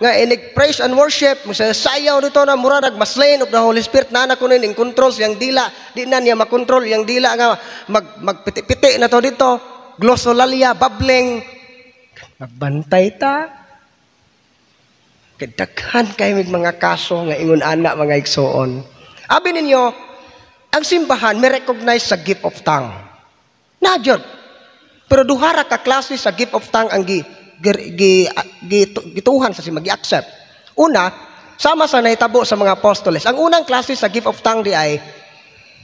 nga inig praise and worship, sayaw dito na mura nagmaslain of the Holy Spirit na na kuno ning control siyang dila, di na niya makontrol yang dila nga magpiti-piti na to dito, glossolalia, babbling. Magbantay ta. Kay daghan kay mig mga kaso nga ingon ana mga igsoon. Abi ninyo, ang simbahan may recognize sa gift of tongue. Na jud. Pero duha ra ka klase sa gift of tongue ang gituhan sa simbahan, gi-accept. Una, sama sa nahitabo sa mga apostoles. Ang unang klase sa gift of tongue di ay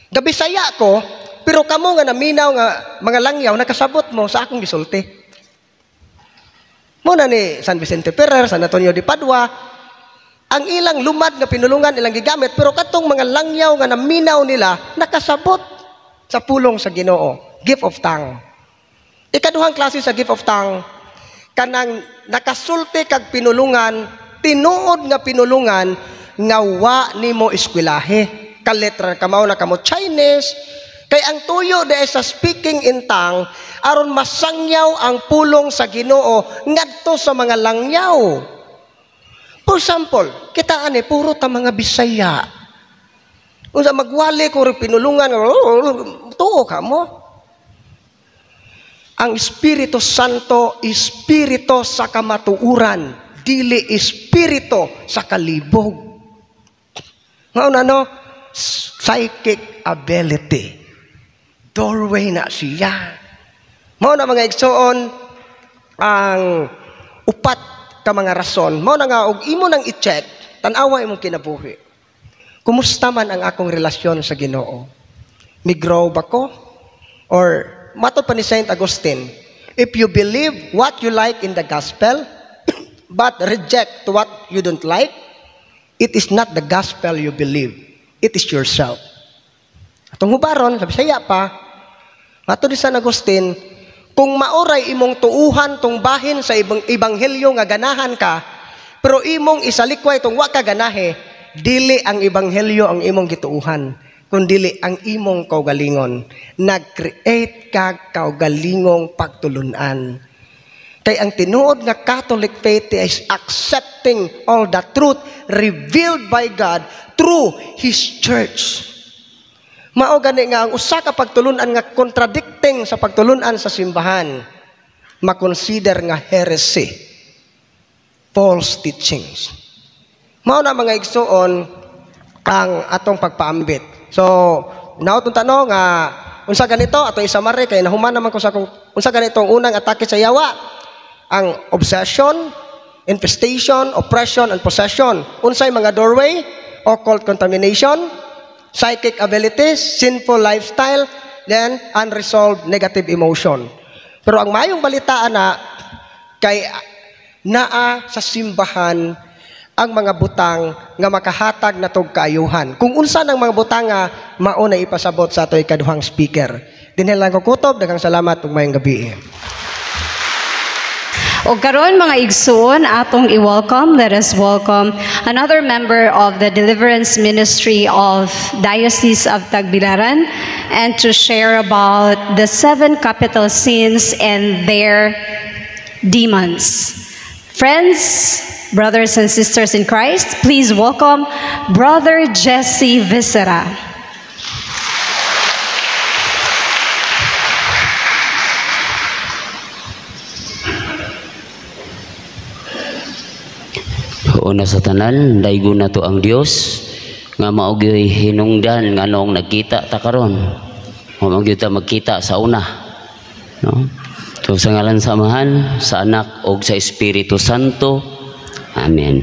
gabisaya ko, pero kamo nga naminaw nga mga langyaw nakasabot mo sa akong gisulti. Muna ni San Vicente Ferrer, San Antonio de Padua, ang ilang lumad nga pinulungan ilang gigamit, pero katong mga langyaw nga naminaw nila nakasabot sa pulong sa Ginoo, gift of tongue. Ikaduhang klase sa gift of tongue, kanang nakasulti kag pinulungan, tinuod nga pinulungan nga wa nimo eskwelahe. Kaletra kamaw na kamo Chinese, kay ang tuyo di sa speaking in tongue aron masangyaw ang pulong sa Ginoo ngadto sa mga langyaw. For example, kita ani puro ta mga Bisaya. Unsa magwali ko pinulungan, tuo ka mo. Ang Espiritu Santo, espiritu sa kamatuuran, dili espiritu sa kalibog. Ngayon ano? Psychic ability. Doorway na siya. Mao na mga igsoon, ang upat ka mga rason. Mao na nga, og imo nang i-check, tan-awa imong kinabuhi. Kumusta man ang akong relasyon sa Ginoo? Migrow ba ko? Or matod pa ni Saint Augustine, if you believe what you like in the gospel, but reject what you don't like, it is not the gospel you believe, it is yourself. Atong hubaron, sabi saya pa, matod ni San Agustin, kung maoray imong tuuhan tong bahin sa ibang ebanghelyo nga ganahan ka, pero imong isalikway tong wa ka ganahe, dili ang ebanghelyo ang imong gituuhan, kundili ang imong kaugalingon. Nag-create ka kaugalingong pagtulunan. Kay ang tinuod nga Catholic faith is accepting all the truth revealed by God through His Church. Mao gani nga ang usa ka pagtulunan nga contradicting sa pagtulunan sa simbahan, makonsider nga heresy, false teachings. Mao na mga igsoon ang atong pagpaambit. So, naot tanong nga unsa ganito ato isamare kay nahuman naman ko sa akong unsa ganito ang unang atake sa yawa, ang obsession, infestation, oppression and possession. Unsay mga doorway? Occult contamination, psychic abilities, sinful lifestyle, then unresolved negative emotion. Pero ang mayong balitaan na kay naa sa simbahan ang mga butang nga makahatag na tog kaayuhan. Kung unsa ng mga butang nga mao na ipasabot sa ato ikaduhang speaker. Dinhi lang ko kutob, daghang salamat ug maayong gabi. O karon mga igsoon, atong i-welcome, let us welcome another member of the Deliverance Ministry of Diocese of Tagbilaran and to share about the 7 capital sins and their demons. Friends, brothers and sisters in Christ, please welcome Brother Jesse Visera. Una sa tanan, daygon na to ang Dios nga mao gyud hinungdan nganong nagkita ta karon. Mao gyud ta magkita sa una, no? So sa ngalan sa Amahan, sa Anak ug sa Espiritu Santo. Amen.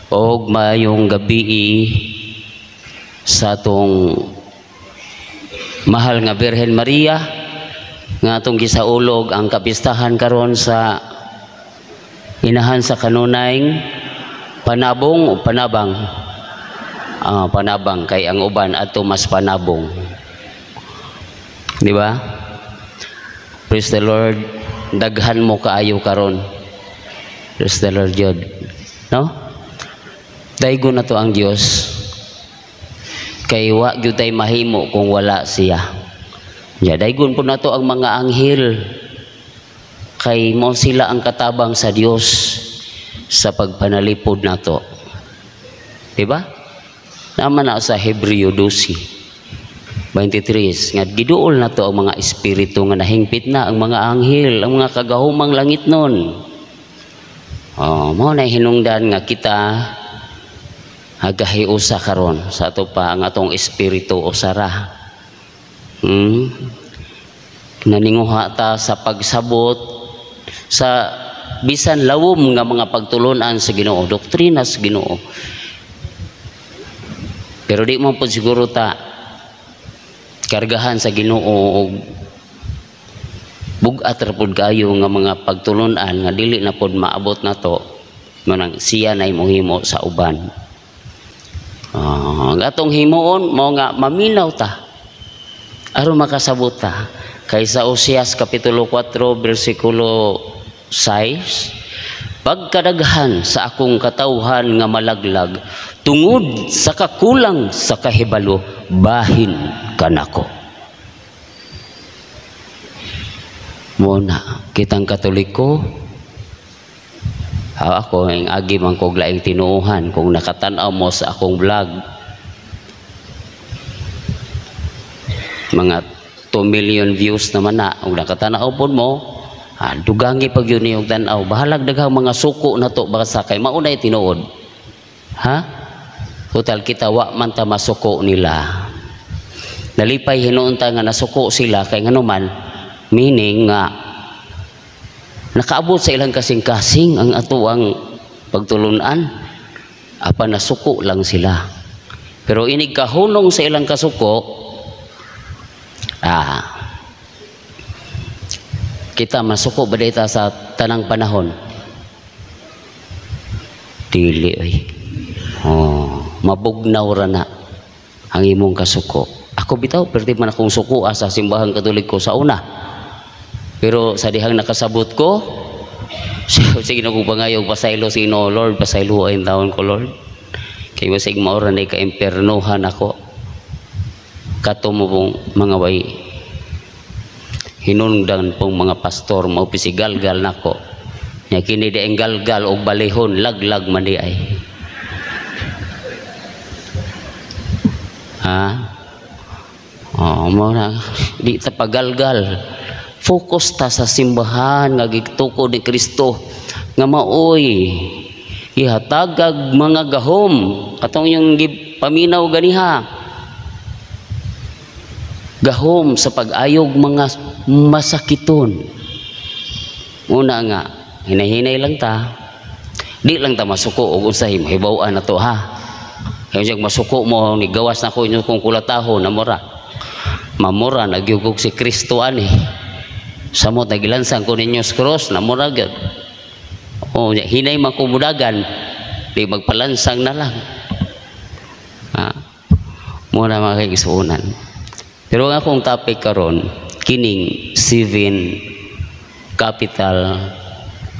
Og maayong gabii sa atong mahal nga Birhen Maria nga atong gisaulog ang kapistahan karon sa inahan sa kanunayng panabong o panabang. Panabang kay ang uban adto mas panabong. Di ba? Praise the Lord. Daghan mo kaayo karon. Praise the Lord jud. No? Daygon na to ang Dios. Kay wa gyud tay mahimo kung wala siya. Ya, daygon po nato ang mga anghel. Kay mo sila ang katabang sa Dios sa pagpanalipod nato. Diba? Naman na sa Hebreo 12:23 nga giduol nato ang mga espiritu nga nahingpit na ang mga anghel, ang mga kagahumang langit nun. Oh, mao na hinungdan nga kita hagahiusa karon sa ato pa ang atong espiritu usara. Naninguha ta sa pagsabot sa bisan lawom nga mga pagtulunan sa Ginoo, doktrina sa Ginoo. Pero di mo po siguro ta kargahan sa Ginoo og bug-at ra pud kayo nga mga pagtulunan nga dili na pod maabot nato, manang siya na mohimo sa uban. Ang atong himuon mao nga maminaw ta aron makasabot ta. Kaysa Oseas kapitulo 4 bersikulo 6, pagkadaghan sa akong katawhan nga malaglag tungod sa kakulang sa kahibalo, bahin kanako. Muna kitang Katoliko, ako ang agi man kog laing tinuohan kung nakatan-aw mo sa akong vlog, mga 2 million views naman na, kung nakatan-aw pod mo, dugangi pag yun yung tan-aw, bahalag daghang mga suko na to basta kay maunay tinuod. Ha? Total kita wa man ta masuko nila. Nalipay hinuon ta nga nasuko sila kay nganuman, meaning nga nakaabot sa ilang kasing-kasing ang atuang pagtulunan, apan nasuko lang sila. Pero inig kahunong sa ilang kasuko, kita masuko ba dita sa tanang panahon? Dili ay. Oh, mabugnaw ra na ang imong kasuko. Ako bitaw perti man akong suko sa simbahang Katoliko sa una. Pero sa dihang nakasabot ko, sige na kong pangayog, pasaylo sa Ginoo, Lord, pasaylo ay taon ko, Lord. Kay masig maura na ka-impernohan ako. Kato mo pong mga way hinungdan pong mga pastor, maupisigalgal nako. Nya kini di ang galgal og balihon, laglag man di ay. Ha? Oh, mo na di ta pagalgal. Focus ta sa simbahan nga gitukod ni Kristo nga maoy ihatagag mga gahom katong yung gipaminaw ganiha. Gahom sa pag-ayog mga masakiton. Una nga hinay-hinay lang ta. Di lang ta masuko og unsay mahibaw-an na to, ha. Kaya siyang masuko mo ni gawas na ko inyo kong kulatahon na mura. Mamura nagyugog si Kristo ani. Samot nagilansang ko ninyo sa cross na mura gyud. O hinay man ko budagan, di magpalansang na lang. Ha? Mura mga kaigsuonan. Pero ang akong topic karon kining 7 capital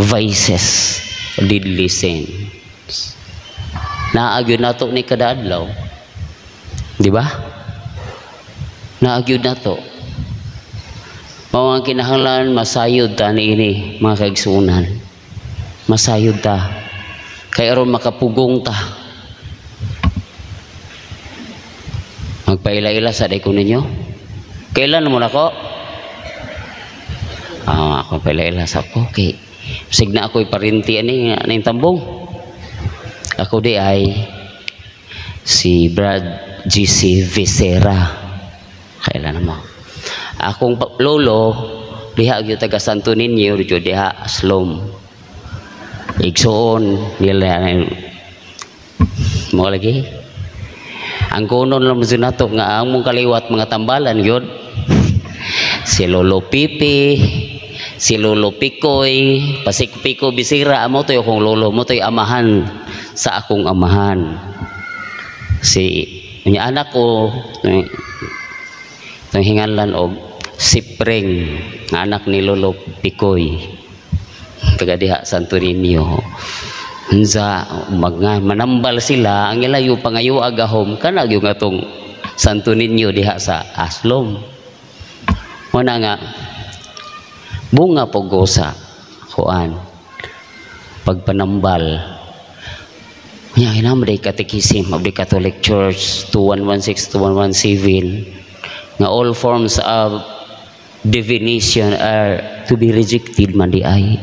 vices, deadly sins. Naagyo nato ni kada adlaw. Di ba? Naagyo nato. Mao ang kinahanglan masayod ta niini mga kaigsuonan. Masayod ta kay aron makapugong ta. Magpaila-ila sa day ko ninyo. Kailan mo nako? Ako paila-ila sa ko kay sig na ako'y parinti ani aning tambong. Ako di ay si Brad GC Vicera. Kailan mo? Akong lolo diha gyud taga Santo Niño gyud diha Slom. Igsuon nila mo lagi. Ang kunon lang mo nato nga ang mong kaliwat mga tambalan gyud. Si Lolo Pipi, si Lolo Pikoy, Pasik Piko Bisira, amo to'y akong lolo, mo to'y amahan sa akong amahan. Si nya anak ko itong hinganlan og si Preng, nga anak ni Lolo Pikoy, taga diha Santo Niño. Unsa mga manambal sila ang ilayo pangayo agahom kana gyud atong Santo Niño diha sa Aslom. Muna nga bunga pogosa kuan. Pagpanambal. Nya kinahanglan Catechism of the Catholic Church 2116 2117 nga all forms of divination are to be rejected man di ay.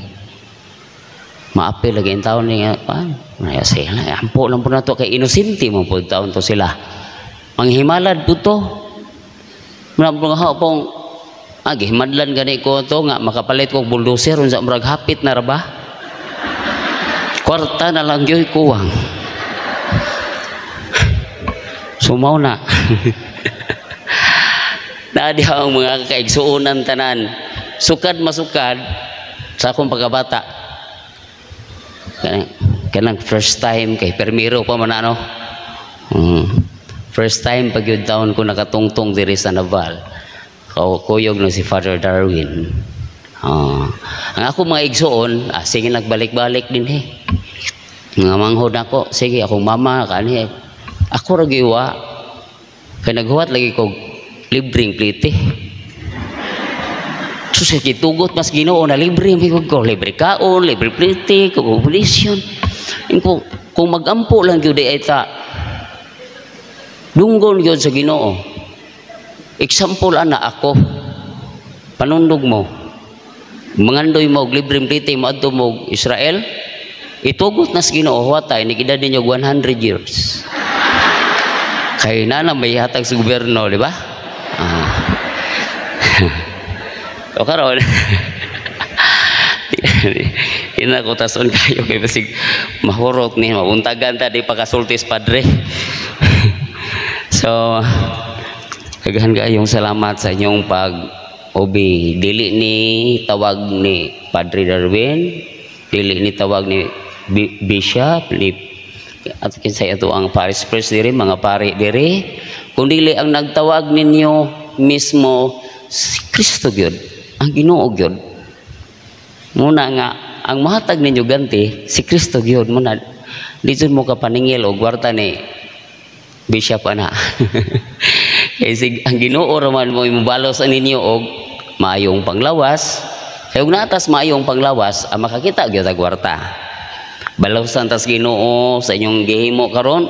Maapil lagi ang taon ni nga ah, sila ampo lang po nato kay inosente mo po taon to sila. Manghimalad po to. Muna po pong gihimadlan gani ko to nga makapalit ko bulldozer unsa murag hapit na ra ba? Kwarta na lang gyud kuwang. Sumaw na. Naa diha ang mga kaigsuonan tanan. Sukad masukad sa akong pagkabata. Kanang first time kay permiro pa man ano. First time pag yun taon ko nakatungtong diri sa Naval. Kuyog no si Father Darwin. Ang ako mga igsuon, sige nagbalik-balik din eh. Mga manghod ako, sige akong mama kani. Ako ra giwa. Kay naghuwat lagi ko libreng plite. Sus, gitugot mas Ginoo na libre may ko libre kaon, libre plite, accommodation. Kung magampo lang gyud ay ta dunggon gyud sa Ginoo. Example ana ako. Panundog mo. Mangandoy mo og libreng plite moadto mo Israel. Itugot nas Ginoo huwatay ni edad ninyo 100 years. Kay na may hatag sa gobyerno, di ba? O karon ina ko tason kayo kay basig mahurot ni mabuntagan ta di pa kasultis padre. So daghan kayong salamat sa inyong pag ubi. Dili ni tawag ni Padre Darwin, dili ni tawag ni Bishop ni at kinsay ato ang parish priest diri, mga pari diri, kun dili ang nagtawag ninyo mismo si Kristo gyud, ang Ginoo gyud. Muna nga ang mahatag ninyo ganti si Kristo gyud muna di jud mo kapaningil og kwarta ni Bishop ana. Kay sig ang Ginoo ra man mo imubalos ninyo og maayong panglawas. Kay ug naatas maayong panglawas, ang makakita gyud og kwarta. Balasan tas Ginoo sa inyong gihimo karon,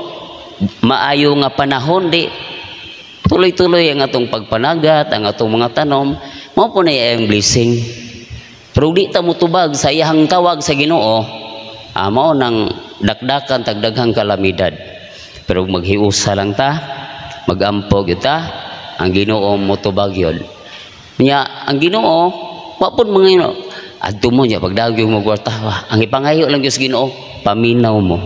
maayo nga panahon di tuloy-tuloy ang atong pagpanagat, ang atong mga tanom, mao po na ang blessing. Pero di ta motubag sa iyang tawag sa Ginoo, mao nang dakdakan tagdaghang kalamidad. Pero maghiusa lang ta, magampo gyud ta, ang Ginoo motubag yun. Nya ang Ginoo, wa pud mga adto mo niya pagdaog yung magwarta, ang ipangayo lang gyud sa Ginoo, paminaw mo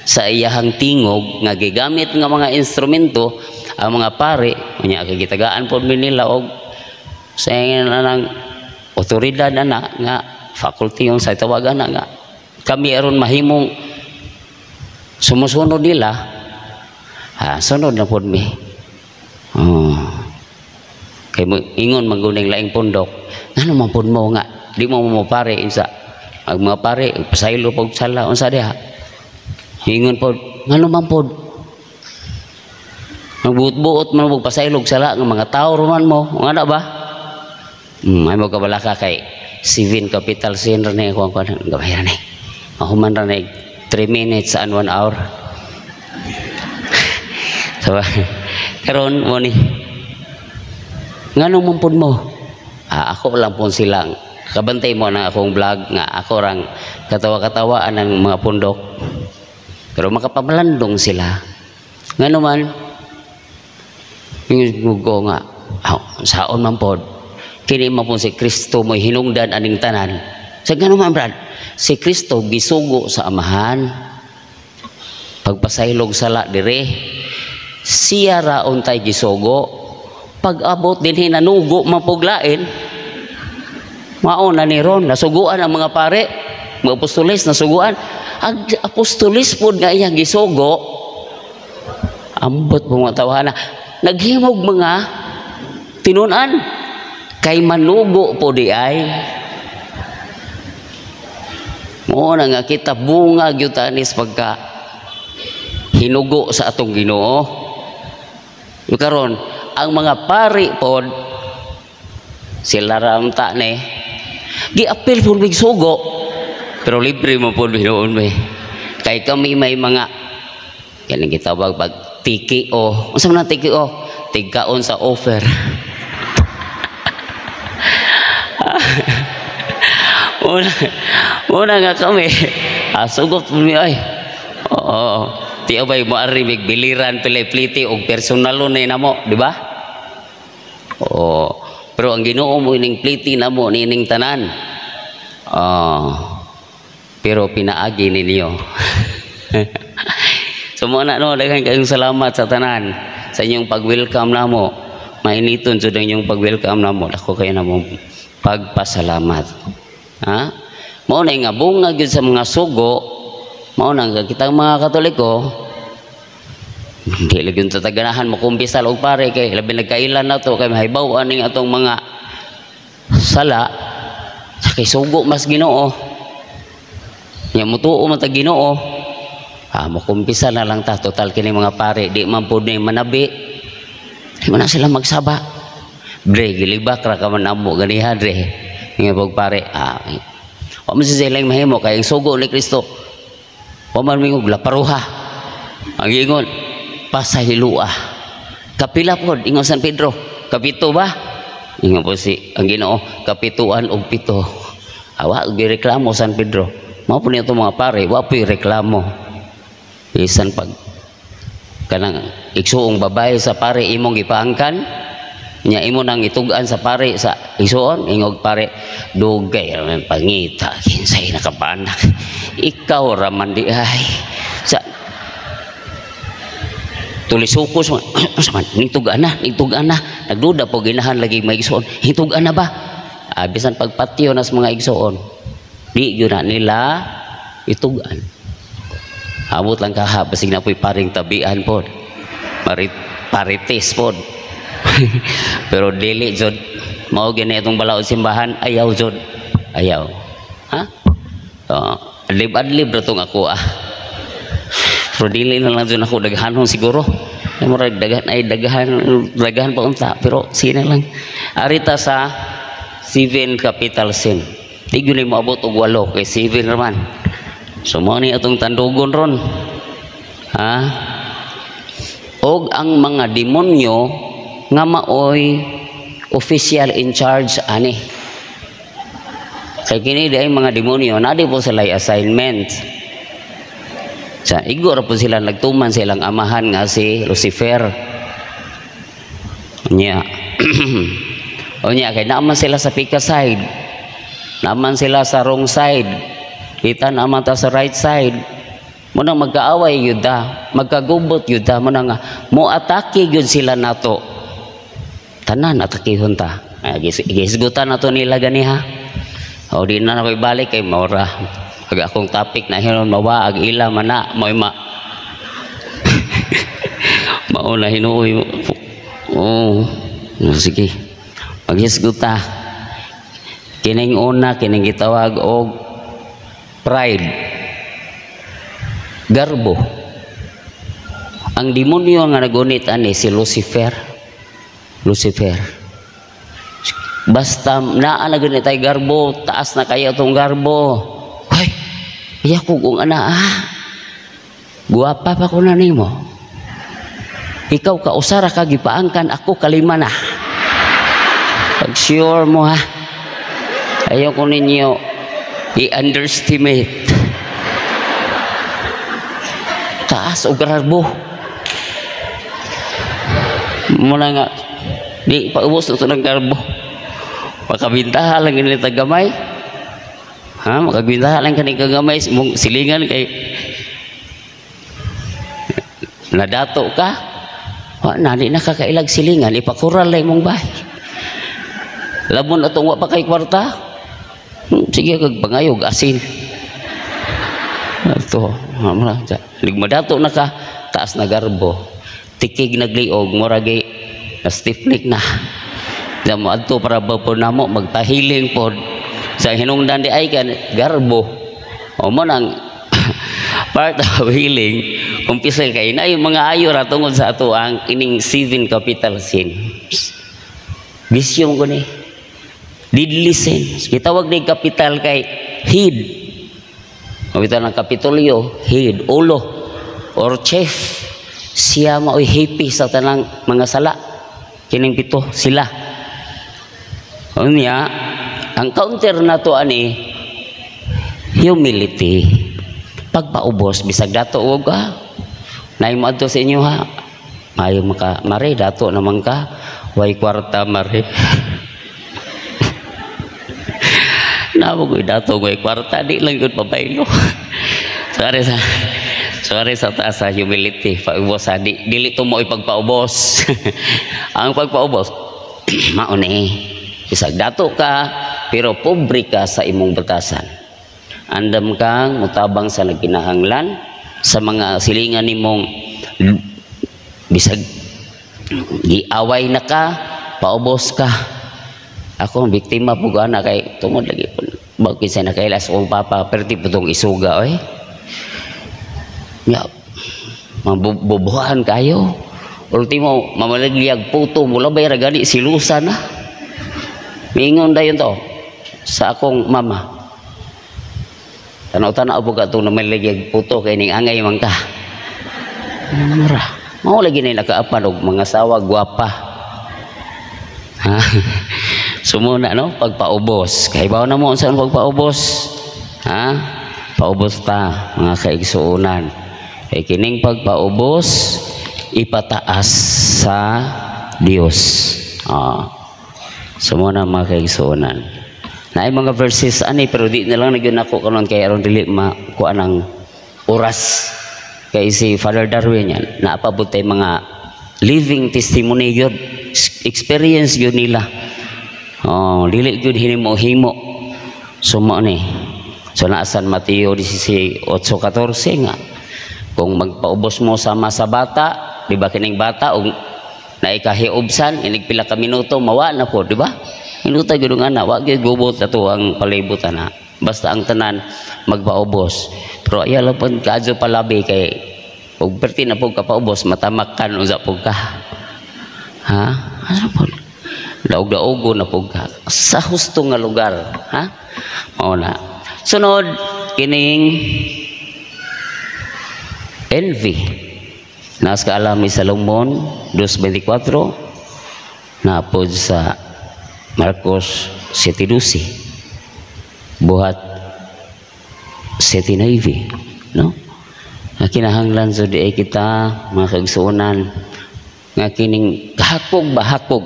sa iyahang tingog nga gigamit nga mga instrumento ang mga pare. Unya kay gitagaan pod mi nila og sa nang otoridad ana nga faculty yung sa tawagan na nga kami aron mahimong sumusunod nila, sunod na pod mi. Oh. Kay mo ingon maguning laing pundok, ngano man pod mo nga di mo mo pare insa ang mga pare pasaylo pag sala unsa diha. Ingon pod ngano man pod nagbuot-buot man og pasaylog sala nga mga tao roman mo ngana ba? Ay mo kabalaka kay 7 capital sin ra ni ako ang gamay ra ni. Mahuman ra ni 3 minutes and 1 hour. So karon mo ni ngano man pod mo? Ako lang pon silang kabantay mo na akong vlog nga ako rang katawa-katawaan ng mga pundok. Pero makapamalandong sila. Ngano man yung ko nga saon man pod kini man po si Kristo mo'y hinungdan aning tanan. Sa ngano man brad, si Kristo gisugo sa Amahan pagpasaylog sala dire, siya ra untay gisugo. Pag abot dinhi nanugo man puglain. Mao na ni ron nasuguan ang mga pare, mga apostoles nasuguan. Ang apostoles pod nga iyang gisugo, ambot po mga tawhana, naghimog mga tinun-an kay manugo po di ay. Mao na nga kita bunga gyud tanis pagka hinugo sa atong Ginoo. Karon ang mga pari pod sila ra unta ni giapil pud mig sugo. Pero libre mo po hinuon me. Kay kami may mga kaning gitawag pag TKO. Unsa man ang TKO? Tigkaon sa offer. Una, una nga kami. Sugot po mi ay. Oo. Ti abay mo ari mig biliran pilay pliti og personalon ni namo, di ba? Oo. Pero ang Ginoo mo ining pliti namo nining tanan. Oh. Pero pinaagi ninyo. So mo na no, daghan kayong salamat sa tanan sa inyong pag-welcome namo. Mainiton jud ang inyong pag-welcome namo. Dako kayo namo pagpasalamat. Ha? Mao na nga bunga gyud sa mga sugo, mao na nga kitang mga Katoliko hindi lagi yung tataganahan mo kumpisal og pare kay labi nagkailan na to kay mahibaw aning atong mga sala sa kay sugo mas Ginoo. Nya mutuo man ta Ginoo. Ah, mokumpisal na lang ta, total kini mga pare di man pud ni manabi. Di man na sila magsaba. Dre gilibak ra ka man amo ganiha dre. Nga pag pare, wa man sila mahimo kay ang sugo ni Kristo. Wa man mingog laparuha. Ang ingon pasahilua. Kapila pod ingon San Pedro, kapito ba? Ingon po si ang Ginoo, kapituan og pito. Awa gireklamo San Pedro. Mao po niya mga pare, wa po'y reklamo. Bisan pag kanang igsuong babae sa pare imong gipaangkan, nya imo nang itug-an sa pare sa igsuon, ingog pare dugay ra man pangita kinsay nakapanak. Ikaw ra man di ay. Sa tulisukos man, sa man nitug-an na, nitug-an na. Nagduda po ginahan lagi may igsuon. Hitug-an na ba? Ah, bisan pagpatyo nas mga igsuon, di gyud na nila itug-an. Abot lang kaha, basig na po'y paring tabian pod. Parites pod. Pero dili jud, mao gyud na itong balaod simbahan, ayaw jud. Ayaw. Ha? Adlib-adlib ra tong ako ah. Pero dili na lang jud ako daghanon siguro. Ay, murag daghan ay daghan daghan pa unta, pero sina lang. Arita sa 7 capital sin. Di gyud ni moabot og 8 kay 7 raman. So mao ni atong tandugon ron. Ha? Og ang mga demonyo nga maoy official in charge ani. Kay kini di ay mga demonyo na di po sila assignment. Sa igo ra po sila nagtuman sa ilang amahan nga si Lucifer. Nya. O nya kay naaman sila sa pika side. Naaman sila sa wrong side. Kita naman ta sa right side. Muna magkaaway yun ta, magkagubot yun ta, muna nga mo atake yun sila nato. Tanan atakihon ta. Gisgutan nato nila ganiha. O di na ako ibalik kay maura. Ag akong topic na hinon mawa ag ila mana moy ma. Mao na hinuoy. Oh, sige. Maghisguta. Kining una kining gitawag og pride, garbo. Ang demonyo nga nagunit ani si Lucifer. Lucifer. Basta naa na ganit ay garbo, taas na kayo tong garbo. Hoy, iya ko kung ana ah. Guwapa pa ko na nimo. Ikaw ka usara ka gipaangkan, ako kalima na. Pag sure mo ha. Ayaw ko ninyo i-underestimate. Taas o garbo. Muna nga, di paubos na ito ng garbo. Makabintaha lang ganito gamay. Ha? Makabintaha lang ganito gamay. Mong silingan kay nadato ka. Wa na, di nakakailag silingan. Ipakural lang mong bahay. Labon atong wa pa kay kwarta. Sige, kag pangayog, asin. Ito, ligmadato na ka, taas na garbo. Tikig nagliog, muragi, na stiff neck na. Mo adto para ba po namo magpahiling pod sa hinungdan di ay kan garbo. O mo nang part of healing, umpisa kay na yung mga ayo ra tungod sa ato ang ining 7 capital sin. Bisyo ko ni. Deadly sin. Gitawag ni capital kay heed. Mabita ng Kapitolyo, head, ulo, or chief. Siya mao'y hepe sa tanang mga sala. Kining pito sila. Unya, ang counter nato ani humility. Pagpaubos bisag dato og ka. Nay mo adto sa inyo ha. Maayo maka mare dato naman ka. Way kwarta mare. Namo ko'y dato way kwarta di lang gyud pabaylo. Sorry sa taas sa humility, paubos ha. Di, dili to mo ipagpaubos. Ang pagpaubos mao ni. Bisag dato ka pero pobre ka sa imong batasan. Andam kang mutabang sa nagkinahanglan sa mga silingan nimong bisag giaway na ka, paubos ka. Ako ang biktima po ana kay tungod lagi po. Bakit sa nakailas akong papa perti po tong isuga oy. Ya, mabubuhan kayo. Ultimo mamalagyag puto mula bay ra gani silusa na. Mingon dayon to sa akong mama. Tanaw-tanaw po ka itong namaligig puto kay ning angay man ka. Mura. Mao lagi na nakaapan og mga sawa gwapa. Ha? Sumuna no pagpaubos. Kay bawo na mo unsa ang pagpaubos? Ha? Paubos ta mga kaigsuonan. Kay kining pagpaubos ipataas sa Dios. Ah. Sumuna mga kaigsuonan. Naay mga verses ani pero di na lang nagyud nako karon kay aron dili makuha ng oras. Kay si Father Darwin yan, naapabot tay mga living testimony gyud, experience gyud nila. Oh, dili gyud hinimo-himo. So mao ni. So naa San Mateo 18:14 nga kung magpaubos mo sama sa bata, di ba kining bata og naikahiubsan inig pila ka minuto mawa na po, di ba? Minuto gyud nga na wa gyud gubot ato ang palibot ana. Basta ang tanan magpaubos. Pero ayaw lang pud kadyo palabi kay og perti na pud kapaubos matamakan unsa pud ka. Ha? Asa pud? Daog-daogo na pud ka sa husto nga lugar, ha? Mao na. Sunod kining envy. Nas kaalam ni Salomon 2:24 napod sa Marcos 7:12 buhat 7:9, no? Nga kinahanglan so di ay kita mga kaigsuonan nga kining hakog ba hakog,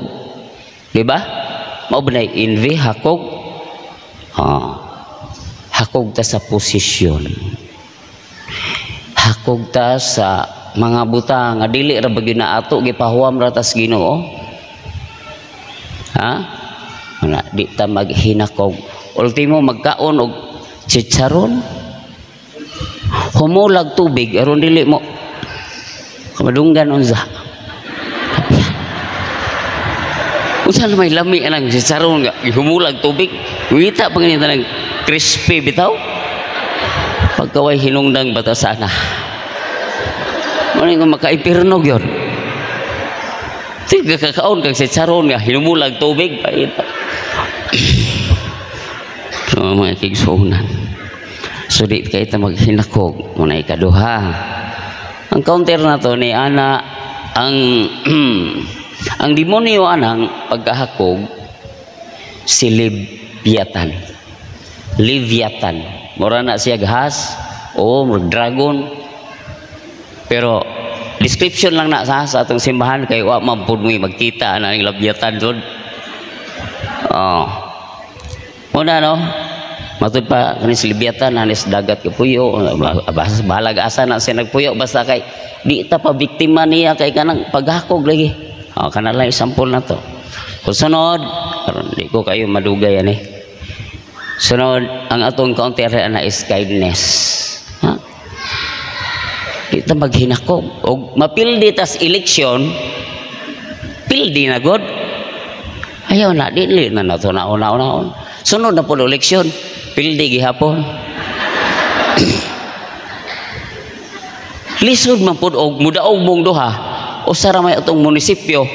di ba? Mao ba na envy hakog? Ah, hakog ta sa posisyon, hakog ta sa mga buta nga dili ra ba gyud na ato gipahuam ra tas Ginoo. Ha? Wala, di ta maghinakog. Ultimo magkaon og chicharon, humulag tubig aron dili mo kamadunggan unsa. Unsa na may lami anang chicharon nga gihumulag tubig, ngita pa ganito nang crispy bitaw. Pagkaway hinungdang batasana. Muna nga makaipirno gyud. Tiga kakaon kag chicharon nga hinumulag tubig paita. So mga kigsuonan. So di kay ta maghinakog muna ikaduha. Ang counter na to ni ana ang ang demonyo anang pagkahakog si Leviathan. Leviathan. Mura na siya gahas o dragon. Pero description lang na sa atong simbahan kay wa man pud mo'y magkita ana ning Leviathan jud. Oh. Muna no, matud pa kani si Leviathan anis dagat kapuyo, balag asa na siya nagpuyo basta kay di ta pa biktima niya kay kanang paghakog lagi. Oh, kana lang example na to. Sunod, karon di ko kayo madugay ani. Sunod, ang atong counter ana is kindness. Ha? Di ta maghinakog og mapildi tas eleksyon, pildi na god. Ayaw na, dili na nato na una-unaon. Sunod na po eleksyon, pildi gihapon. Lisod man pud og mudaog mong duha, usa ra may atong munisipyo.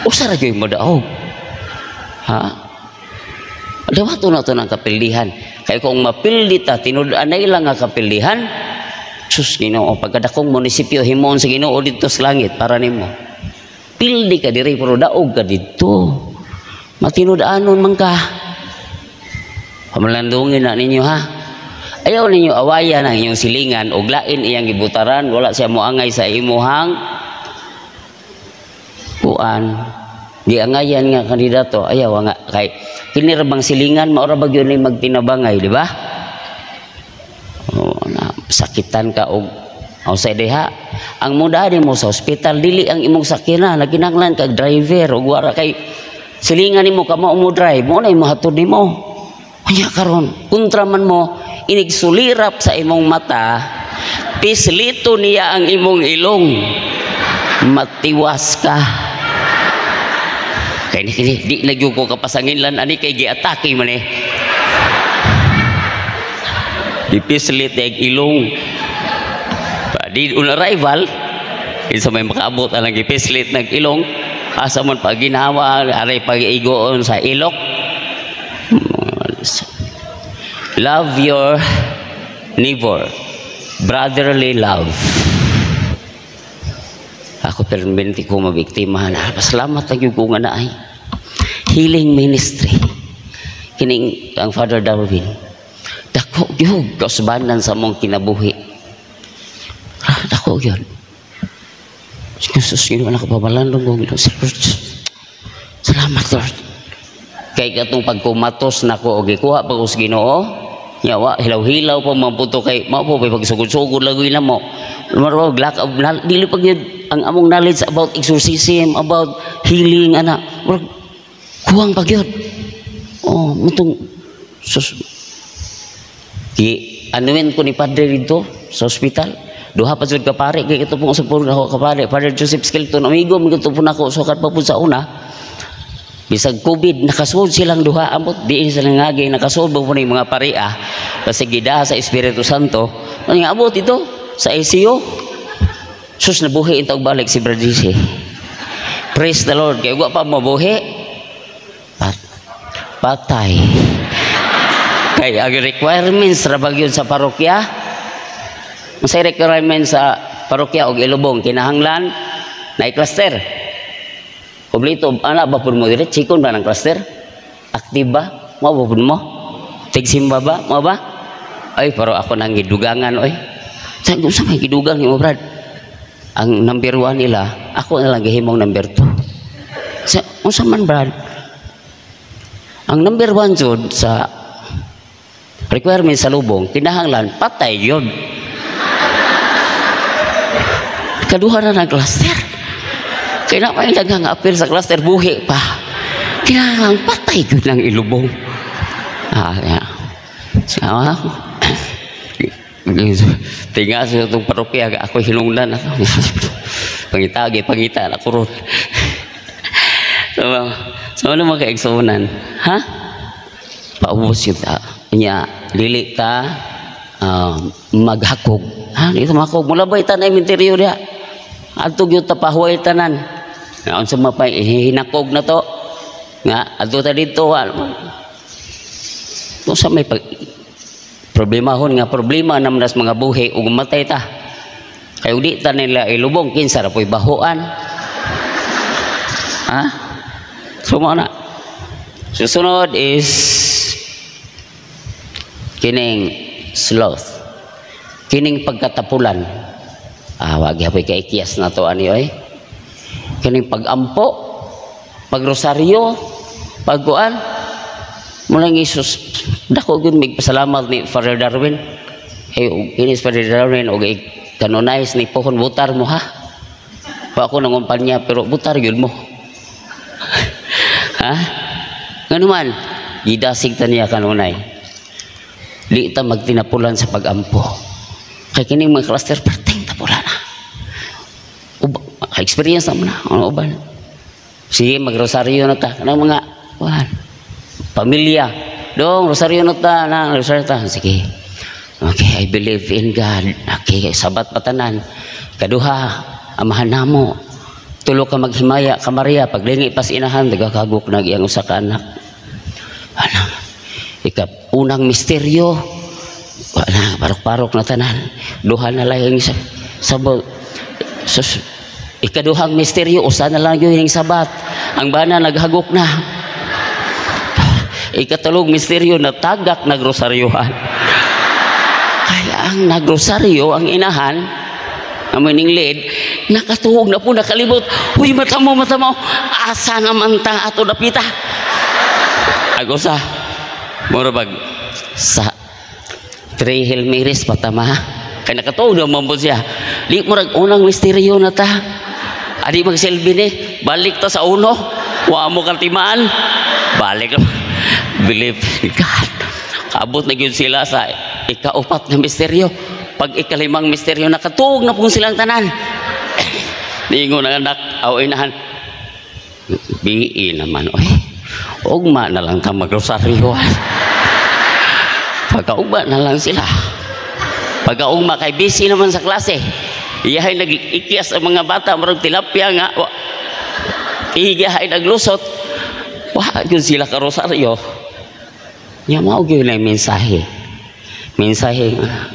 Usa ra gyud modaog. Ha? Dawato na to ng kapildihan. Kay kung mapildi ta, tinud-anay lang nga kapildihan, sus, Ginoo, pagkadakong munisipyo himuon sa Ginoo didto sa langit para nimo. Pildi ka diri pero daog ka didto. Matinud-anon man ka. Pamalandungin na ninyo, ha. Ayaw ninyo awayan ang inyong silingan og lain iyang gibutaran, wala siya moangay sa imuhang kuan, giangayan nga kandidato. Ayaw nga, kay kini ra bang silingan, mao ra ba gyud ni magtinabangay, di ba? Oh, na sakitan ka og o sa diha ang muda mo sa ospital, dili ang imong sakyanan, nagkinahanglan kag driver ug wara kay silingan nimo ka mao mo drive mo na imo hatod nimo. Anya karon kontra man mo, inig sulirap sa imong mata, pislito niya ang imong ilong, matiwas ka. Kay ni kini di na gyud ko kapasanginlan ani, kay giatake man eh. Gipislit ang ilong. Di on arrival, kinsa may makaabot ang gipislit ng ilong, asa man pag ginawa, aray pag-igoon sa ilok. Love your neighbor. Brotherly love. Ako permanente ko mabiktima na. Pasalamat ang ko nga naay healing ministry. Kining ang Father Darwin. Dako gyud kausbanan sa mong kinabuhi. Ah, dako gyud. Jesus, Ginoo, nakapabalandong ko. Ginoo. Salamat, Lord. Kay katong pagkumatos nako og gikuha pa ko sa Ginoo, yawa hilaw-hilaw pa man puto, kay mao po may pagsugod-sugod lagoy na mo. Marog lack of dili pa gyud ang among knowledge about exorcism, about healing ana. Murag kuwang pa gyud. Oh, mutong sus gi anuin ko ni padre dito sa ospital. Duha pa jud ka pare, kay ito pong sa puro ako ka pare, Father Joseph Skelton, amigo mi po nako sukat pa po sa una. Bisag COVID, nakasuod silang duha, amot diin sila ngagi, nakasuod ba po ni mga pare ah, kasi gidaha sa Espiritu Santo. Ano nga abot ito sa ICU. Sus, nabuhi intawag balik si Brad JC. Praise the Lord. Kaya wa pa mabuhi. Patay. Kay ang requirements ra ba yun sa parokya? Masay requirements sa parokya og ilubong, kinahanglan na cluster. Kompleto ana ba pud mo dire? Chikon ba ng cluster? Active ba? Mao ba pud mo? Tigsimba ba? Mao ba? Ay, pero ako nang gidugangan oy. Sa sa may gidugang nimo, Brad? Ang number 1 nila, ako na lang gihimong number 2. Sa unsa man, Brad? Ang number 1 jud sa requirement sa lubong, kinahanglan patay yun. Kaduha na ng cluster. Kaya na may daghang appeal sa cluster, buhi pa. Kinahanglan patay yun ang ilubong. Ah, yeah. So, tinga sa itong parokya, ako hinungdan ako. Pangitagi, pangita, ako ron. So, ano mga kaigsunan? Ha? Paubos yun ta. Nya, dili ta maghakog. Ha? Dito mahakog. Mula ba ita na inventaryo diha? Adto gyud ta pahuway tanan. Nga unsa mapay hinakog na to? Nga adto ta didto. Kung sa may pag problemahon nga problema naman nas mga buhi ug matay ta. Kay di ta nila ilubong, kinsa ra po'y bahuan. Ha? So mao na. Susunod is kining sloth. Kining pagkatapulan. Ah, wag gyapon kaikyas na to ani oy. Kining pagampo, pagrosaryo, pagkuan. Mulang Isus, dako gyud mig pasalamat ni Father Darwin. Kay kini si Father Darwin og canonize ni pohon, butar mo ha. Wa ako nangumpanya pero butar gyud mo. Ha? Ngano man, gidasig ta niya kanunay. Di ta magtinapulan sa pagampo. Kay kini mga cluster perting tapulan na. Uba, experience na mo na, ano uban. Sige, magrosaryo na ta. Kanang mga kuan, pamilya. Dong, rosaryo na ta, na, rosaryo ta. Sige. Okay, I believe in God. Okay, sabat patanan. Kaduha, amahan namo. Tulo ka maghimaya ka Maria, paglingi pas inahan, nagakagok na iyang usa ka anak. Ano? Ika unang misteryo, wala, parok-parok na tanan. Duha na lang yung sabot. Sus, ikaduhang misteryo, usa na lang yun yung sabat. Ang bana naghagok na. Ikatulong misteryo, natagak nagrosaryohan. Kaya ang nagrosaryo, ang inahan, amoy ning lead, nakatuog na po, nakalibot. "Uy, mata mo, mata mo. Asa naman ta ato dapita?" Ako sa, mura bag, sa three Hail Marys patama. Kay nakatuog naman po siya. Di murag unang misteryo na ta. Adi magsilbi ni, balik ta sa uno. Wa mo katimaan. Balik na. Believe in God. Kaabot na gyud sila sa ikaupat nga misteryo. Pag ikalimang misteryo, nakatuog na pong silang tanan. Ningon ang anak, aw inahan. Bii naman, oy. Ugma na lang ta magrosaryo. Pagkaugma na lang sila. Pagkaugma kay busy naman sa klase. Iyahay nag-ikyas ang mga bata, marag tilapia nga. Wa, iyahay naglusot. Wa gyud sila karosaryo. Nya mao gyud na mensahe. Mensahe nga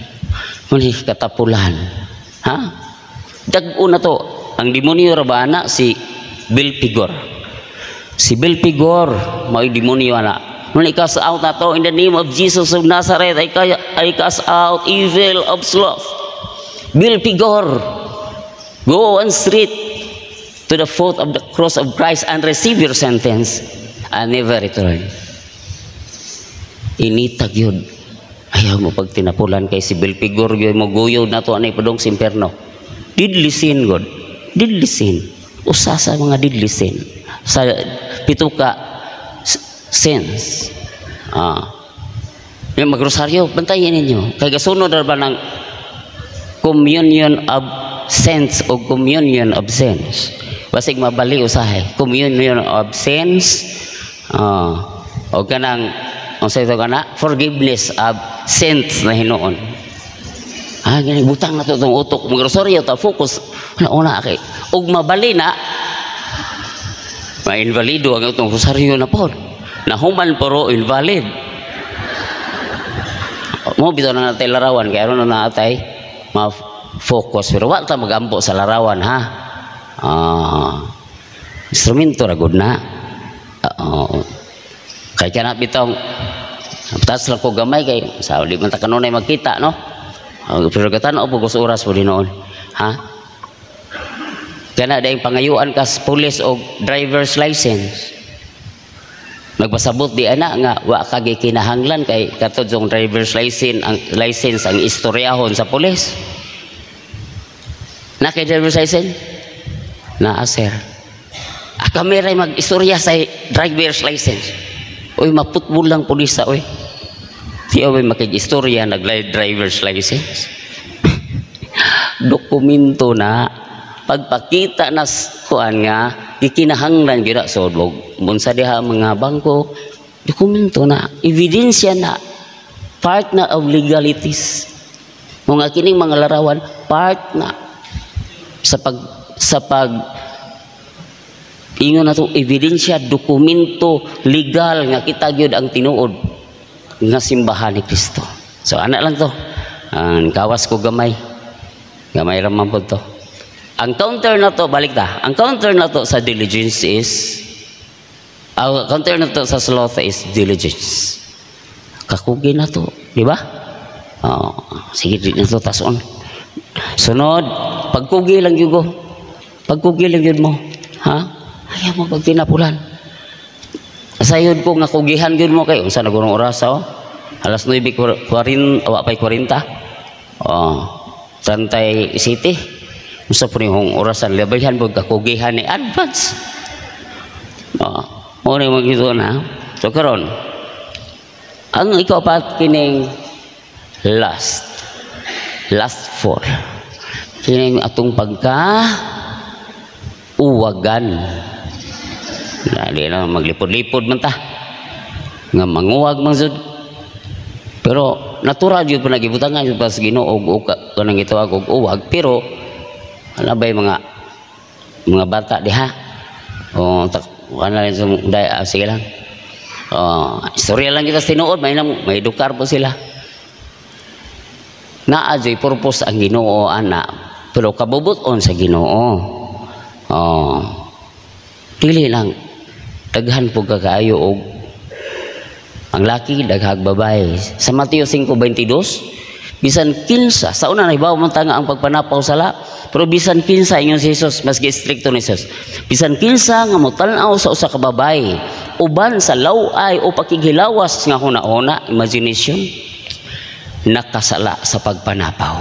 muli katapulan. Ha? Dag-o na to. Ang demonyo ra ba na si Belphegor. Si Belphegor, mao'y demonyo ana. Muli cast out na to in the name of Jesus of Nazareth, I cast out evil of sloth. Belphegor, go on street to the foot of the cross of Christ and receive your sentence and never return. Initag yun. Ayaw mo pag tinapulan kay si Belphegor yun mo guyod na to anay padong sa impyerno. Deadly sin God. Deadly sin. Usa sa mga deadly sin. Sa pito ka sins. Ah. Yung magrosaryo, bantayan ninyo. Kay gasunod na ba ng communion of saints o communion of sins? Basig mabali usahay. Communion of sins. Ah. O kanang ang sa ito kana forgiveness of sins na hinuon. Ah, gani butang na to itong utok magrosaryo ta focus una una kay ug mabali na ma-invalido ang itong rosaryo na po. Nahuman pero invalid. Mo bitaw na natay larawan kay aron na natay ma-focus, pero wa ta magampo sa larawan, ha. Ah, instrumento ra gud na. Oo. Kay kana bitaw taas lang ko gamay kay sa di man ta kanunay magkita, no. Pero katan-o po sa oras po noon. Ha? Kana dayong pangayuan kas pulis og driver's license. Nagpasabot di ana nga wa ka gikinahanglan kay katod yung driver's license ang istoryahon sa pulis. Na kay driver's license? Naa, sir. Ah, kami ray mag-istorya sa driver's license. Uy, maputbol lang pulis sa uy. Di away makig-istorya nag driver's license. Dokumento na pagpakita na kuan nga gikinahanglan gyud na so bunsa diha mga bangko, dokumento na, ebidensya na, part na of legalities. Mga kining mga larawan, part na sa pag ingon na to ebidensya, dokumento legal nga kita gyud ang tinuod nga simbahan ni Kristo. So ana lang to. Ang kawas ko gamay. Gamay ra man pud to. Ang counter na to, balik ta. Ang counter na to sa diligence is, ang counter na to sa sloth is diligence. Kakugi na to, di ba? Oh, sige, di na to tason. Sunod, pagkugi lang yun ko. Pagkugi lang yun mo. Ha? Ayaw mo pag tinapulan. Sayod ko nga kugihan yun mo kay unsa na gurong oras oh? Alas 9:40, wa pay 40. Oh, Tantay City. Unsa po ni hong orasan labayan mo kakugihan ni advance. Oh, mo ni magito na. So karon, ang ikaw pa kining last last four kining atong pagka uwagan na di na maglipod-lipod man ta nga manguwag man jud, pero natural jud pa nagibutangan jud pa sa Ginoo og kanang gitawag og uwag, pero ana bay mga bata diha o tak kana lang sa day, ah, sige lang. Oh, istorya lang kita sa tinuod, may edukar po sila. Naa joy purpose ang Ginoo ana, pero kabubuton sa Ginoo. Oh. Dili lang daghan po kaayo og ang laki daghag babae. Sa Mateo 5:22, bisan kinsa sa una nahibaw man ta nga ang pagpanapaw sala, pero bisan kinsa, ingon si Jesus, mas strikto ni Jesus. Bisan kinsa nga motan-aw sa usa ka babae uban sa law-ay o pakighilawas nga huna-huna, imagination, nakasala sa pagpanapaw.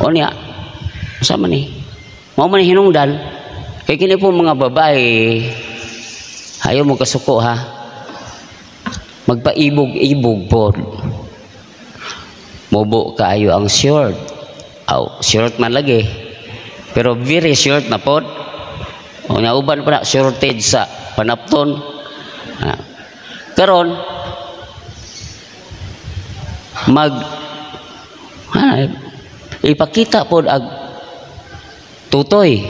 O niya, unsa man ni? Mao man ni hinungdan kay kini po mga babae, ayaw mo kasuko ha. Magpaibog-ibog po. Mubo kaayo ang short. Aw, short man lagi. Pero very short na pod. O nga uban pa na shortage sa panapton. Ah. Karon mag ipakita pod ag tutoy.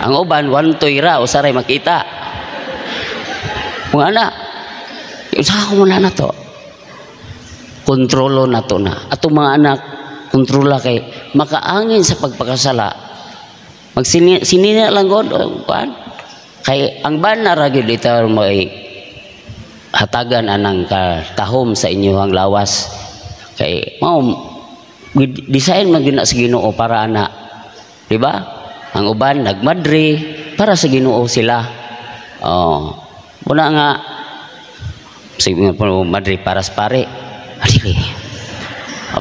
Ang uban one toy ra usaray makita. Mga anak, usaha ko muna na to. Kontrolo na to na. Atong mga anak, kontrola kay makaangin sa pagpakasala. Magsinina lang god, kuan. Kay ang bana ra gyud itaw may hatagan anang katahom sa inyong lawas. Kay mao design man gyud na sa Ginoo para ana. Di ba? Ang uban nagmadre para sa Ginoo sila. Oh. Muna nga sige madre para sa pare. Dili.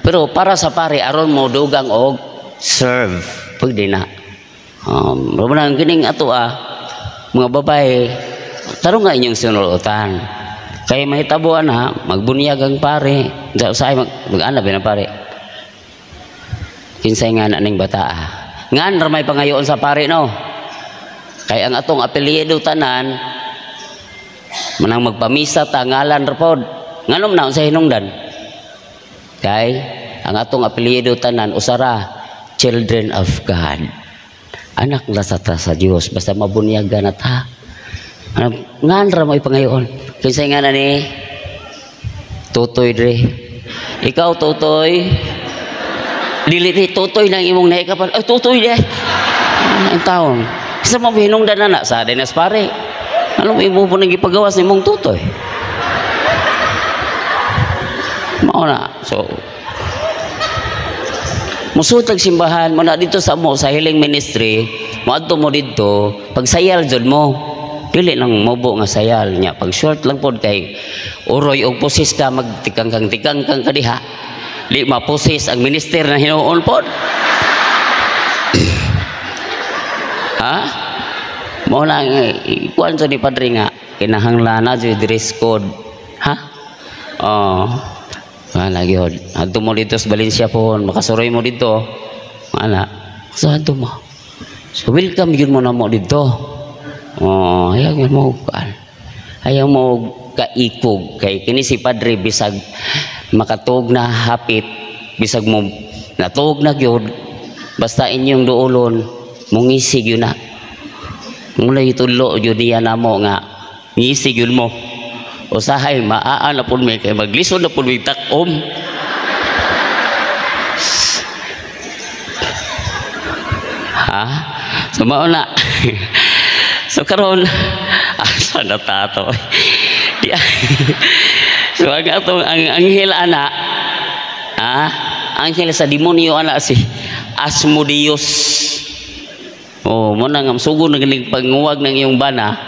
Pero para sa pare aron mo dugang og serve. Pwede na. Muna ang kining ato mga babae, tarong nga inyong sinulotan. Kay mahitabuan ha, magbunyag ang pare. Usahay mag-ana ba na pare? Kinsay nga na ning bata ah. Ngan ra may pangayoon sa pare no. Kay ang atong apelyido tanan manang magpamisa ta ngalan ra pod. Nganom na unsa hinungdan? Kay ang atong apelyido tanan usara children of God. Anak na sa ta sa Dios basta mabunyagan na ta. Ngan ra mo ipangayoon. Kinsay nga na ni Tutoy dre. Ikaw Tutoy. Dili ni Tutoy nang imong nahikapan. Ay Tutoy de. Ang taon. Sa mo hinungdan na na sa dinas pare. Ano imo po nang gipagawas nimong Tutoy? Mao na. So musutag simbahan mo na dito sa mo sa healing ministry, moadto mo didto, pagsayal jud mo. Dili lang mobo nga sayal nya, pag short lang pod kay uroy og pusis ka magtikangkang-tikangkang ka diha. Di mapusis ang minister na hinuon pod. Ha? Mao na ikuan sa ni padre nga kinahanglan na jud dress code. Ha? Oh. Wala gyud. Adto mo dito sa Valencia pohon, makasuroy mo dito. Wala. So adto mo. So welcome gyud mo na mo dito. Oh, ayaw mo kuan. Ayaw mo kaikog kay kini si padre bisag makatug na hapit, bisag mo natuog na gyud, basta inyong duolon mungisig yun na. Mulay tudlo gyud niya namo nga ngisig yun mo. Usahay maa na pud mi kay maglisod na pud mi tak-om. Ha? So mao na. So karon asa na ta to? So ang atong ang anghel ana, anghel sa demonyo ana si Asmodeus. Oh, mo na nga sugod na ganing panguwag ng iyong bana,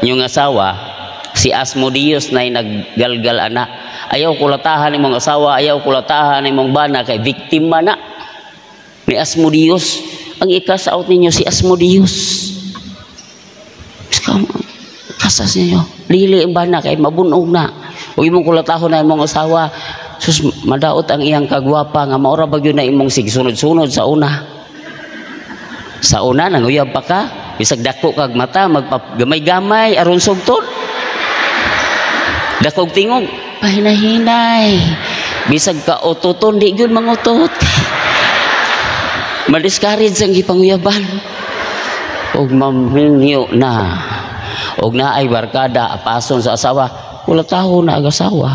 inyong asawa, si Asmodeus na naggalgal ana. Ayaw kulatahan imong asawa, ayaw kulatahan imong bana kay biktima na ni Asmodeus. Ang ikas out ninyo si Asmodeus. Kasas ninyo. Dili ang bana kay mabunog na. Ug imong kulatahon na imong asawa, sus madaot ang iyang kagwapa nga maura ba gyud na imong sigsunod-sunod sa una. Sa una nanguyab pa ka, bisag dako kag mata magpagamay-gamay aron sugtod. Dakog tingog, pahinahinay. Bisag ka ututon di gyud mangutot. Ma-discourage ang gipanguyaban. Og mamingyo na. Og naay barkada apason sa asawa. Wala tao na agasawa.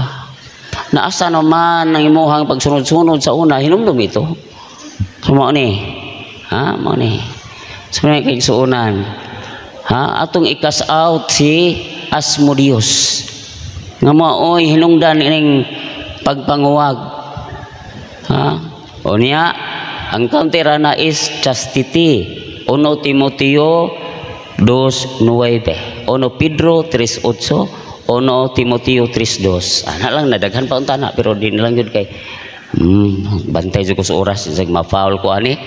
Naasa naman ang imuhang pagsunod-sunod sa una, hinumdum ito. So mao ni. Ha, mao ni. So may kaigsuonan. Ha, atong i-cast out si Asmodeus. Nga maoy hinungdan ining pagpanguwag. Ha? O niya, ang counter na is chastity. 1 Timoteo 2:9, 1 Pedro 3:8, 1 Timoteo 3:2. Ana lang, nadaghan pa unta na, pero di na lang yun kay bantay jud ko sa oras sa ma-foul ko ani.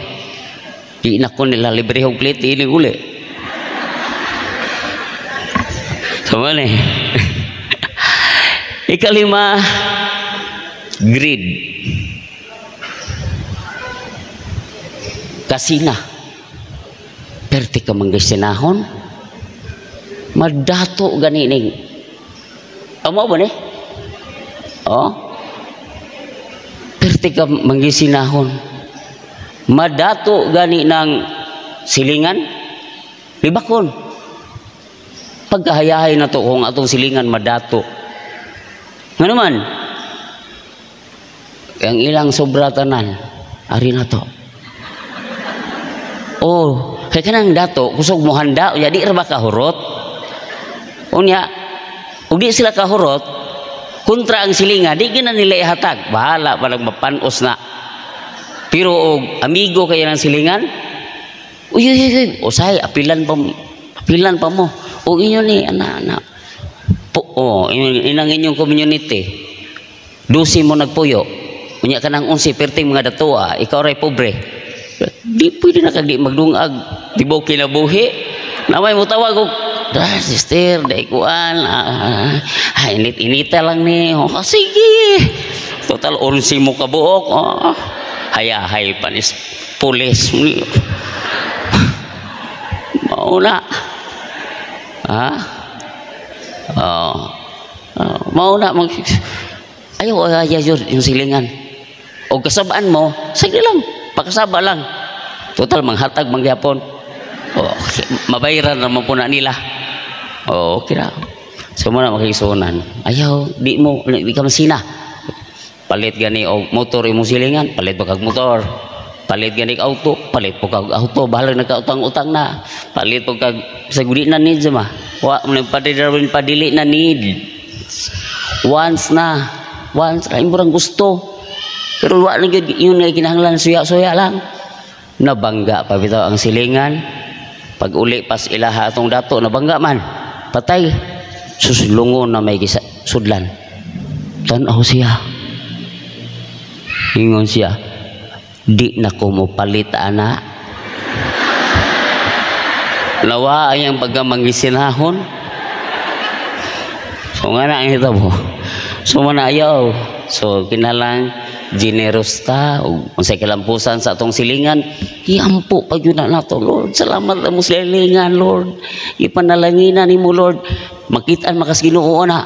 Di na ko nila libre og plate ini uli. So man eh. Ikalima, greed. Kasina. Perti ka manggisinahon, madato gani ning. Amo ba ni? Oh. Perti ka manggisinahon, madato gani ng silingan, libakon. Pagkahayahay na to kung atong silingan madato. Nga naman, ang ilang sobra tanan, ari na to. Oh, kay kanang dato kusog mo handa, unya di ra ba kahurot? Unya, ug di sila kahurot, kontra ang silinga, di gina nila ihatag. Bahala pa lang mapanos na. Pero og amigo kay ng silingan, uy, uy, uy, usay, apilan pa mo. O inyo ni, ana, ana. Po, oh, inang inyong community. 12 mo nagpuyo. Unya kanang 11, perting mga datoa, ikaw ray pobre. Di pwede na kag di magdungag, di ba kinabuhi? Namay mo tawag og, ah, sister, dai kuan, init-inita lang ni. Oh, sige. Total 11 mo kabuok. Oh, hayahay panis pulis. Mauna. Ha? Oh. Mauna mag ayaw ayaw yung silingan. O kasabaan mo, sige lang, pakasaba lang. Total manghatag mangyapon. Oh, mabayaran naman po na nila. Oh, okay ra. So mo na makigsuonan. Ayaw, di mo, di ka masina. Palit gani og motor imong silingan, palit pa kag motor. Palit gani auto, palit po kag auto, bahalag nagkautang-utang na. Palit po kag sa gudi na needs ma. Wa mo nagpadili padili na need. Once na, once ra imong gusto. Pero wa lang gyud yun nga kinahanglan, suya-suya lang. Nabangga pa bitaw ang silingan. Pag uli pas ilaha atong dato, nabangga man. Patay. Suslungon na may gisa, sudlan. Tan-aw siya. Ingon siya, di na ko mo palit ana. Lawa ang iyang pagkamangisinahon. So nga na ang hitabo. So manayaw. So kinalang generous ta, unsay kalampusan sa atong silingan, iampo pa gyud na nato, Lord. Salamat mo sa silingan, Lord. Ipanalanginan nimo, Lord. Makitaan makas Ginoo na.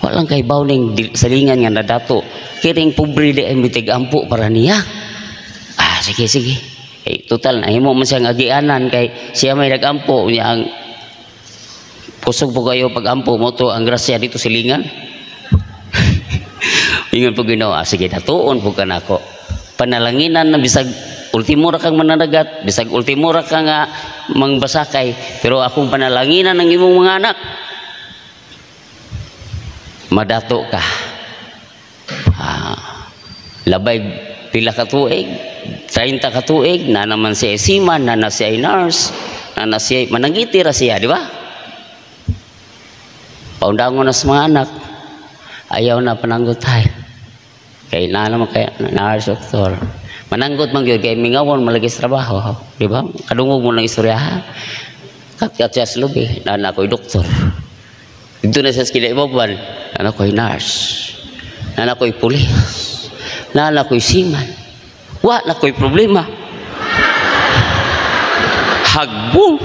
Walang kay ning silingan nga nadato. Kiring pobre di ay mitig ampo para niya. Ah, sige sige. Eh, total nahimo man siyang agianan kay siya may nagampo niya ang kusog po kayo pag-ampo mo to ang grasya dito silingan. Ingon po Ginoo, ah, sige datuon po ka nako. Panalanginan na bisag ultimo ra kang mananagat, bisag ultimo ra ka nga mangbasakay, pero akong panalanginan ang imong mga anak. Madato ka. Ah, labay pila ka tuig, 30 ka tuig, na naman siya seaman, na na siya nurse, na na siya manangiti ra siya, di ba? Paundangon na sa mga anak. Ayaw na pananggot tayo. Kay na naman kay nurse, doktor. Mananggot man gyud kay mingawon malagi sa trabaho, di ba? Kadungog mo ng istorya. Kat-kat siya sa lubi, na ako'y doktor. Dito na sa kinaibaban, na ako'y nurse, na ako'y pulis, na ako'y seaman. Wa na ako'y problema. Hagbong.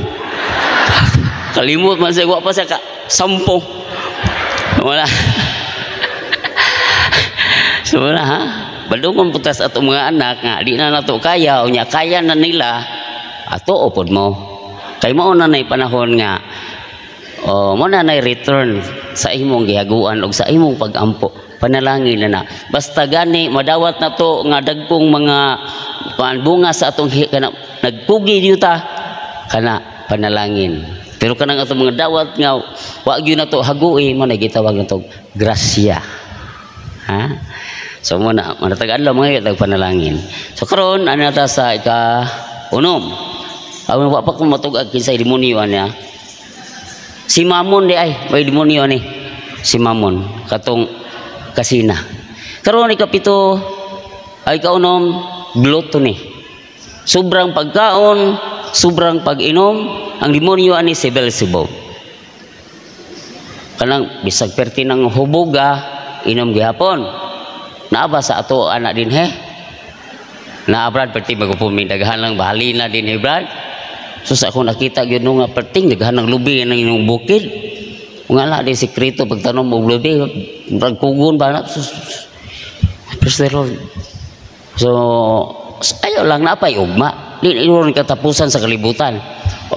Kalimot man siya, wa pa siya ka sampung. Wala. So wala, ha? Balungon putas atong mga anak nga di na nato kaya, unya kaya na nila, ato upod mo. Kay mao na nay panahon nga Oh, mo na nay return sa imong gihaguan og sa imong pag-ampo. Panalangin na na. Basta gani madawat na to nga dagkong mga bunga sa atong kana nagpugi ta kana panalangin. Pero kanang atong mga dawat nga wa gyud na to hagui, mo na gitawag na to grasya. Ha? So mo na manatag adlaw mga tag panalangin. So karon ana ta sa ika unom. Aw, wa pa ko matug-ag kinsay demonyo anya. Si Mamon di ay, may demonyo ani. Si Mamon katong kasina. Karon ikapito ay kaunom, gluttony. Sobrang pagkaon, sobrang pag-inom, ang demonyo ani si Beelzebub. Kanang bisag perti ng huboga, inom gihapon. Naa ba sa ato anak din he? Naa, Brad, perti magupumi daghan lang bahalina din he, Brad. So sa ako nakita gyud no nga perting daghan ng lubi ng inyong bukid. Nga la di sekreto pagtanom og lubi, murag kugon ba na. Sus, praise the Lord. So ayo lang napay ugma. Di ron katapusan sa kalibutan.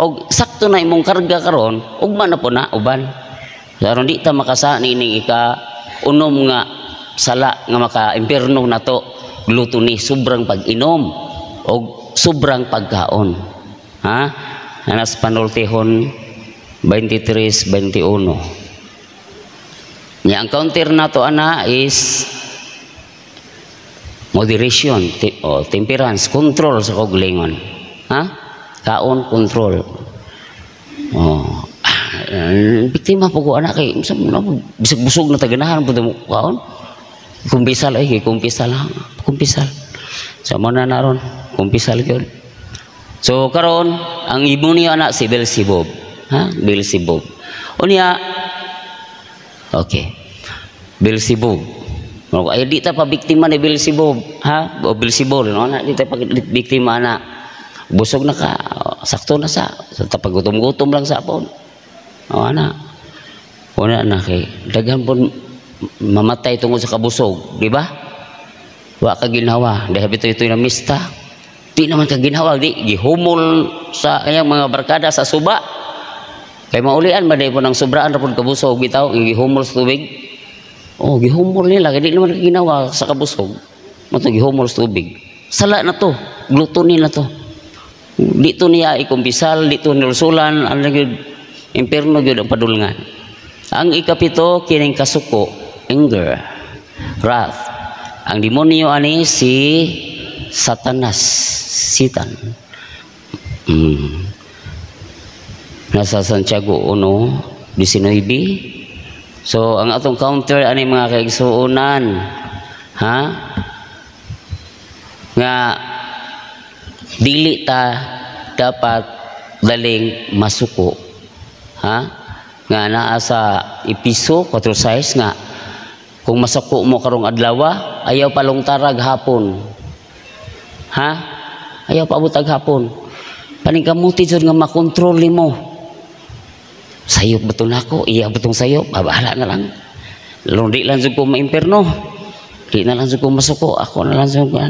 Og sakto na imong karga karon, ugma na po na uban. Aron di ta makasa niining ika unom nga sala nga maka-impierno nato, gluttony, sobrang pag-inom og sobrang pagkaon. Ha? Anas Panultihon 23:21. Nya ang counter nato ana is moderation, o temperance, control sa kaugalingon. Ha? Kaon, control. Oh, ah, biktima po ko anak kay unsa man na, bisag busog na taganahan po mo kaon. Kumpisal ay kumpisal ha. Kumpisal. Sa mo na naron, kumpisal gyud. So karon ang imo niya anak si Beelzebub. Ha? Beelzebub. Unya okay. Beelzebub. No, ay di ta pa biktima ni Beelzebub, ha? O Beelzebub, no? Na di ta pa biktima na. Busog na ka, sakto na sa. Sa tapagutom-gutom lang sa apon. O ana. Una na kay daghan pon mamatay tungod sa kabusog, di ba? Wa ka ginhawa, dahil ito ito na mista. Di naman ka ginhawa, di gihumol sa kanyang mga barkada sa suba. Kay maulian ba po ng sobraan ra pud kabusog bitaw, gihumol sa tubig. Oh, gihumol nila kay di naman ka ginawa sa kabusog. Mo gihumol sa tubig. Sala na to, gluttony na to. Dito niya ikumpisal, dito nilsulan, ano gyud impierno gyud ang padulngan. Ang ikapito kining kasuko, anger, wrath. Ang demonyo ani si Satanas, Sitan. Nasa Santiago 1:19. So ang atong counter ani mga kaigsuonan, ha? Nga dili ta dapat daling masuko. Ha? Nga naa sa Episo 4:6 nga kung masuko mo karong adlaw, ayaw palungtarag hapon. Ha? Ayaw paabot hapon. Paningkamuti jud nga makontrol nimo. Sayop ba to nako? Iya ba tong sayop? Ah, bahala na lang. Lalo di lang jud ko maimperno. Di na lang jud ko masuko. Ako na lang jud kan.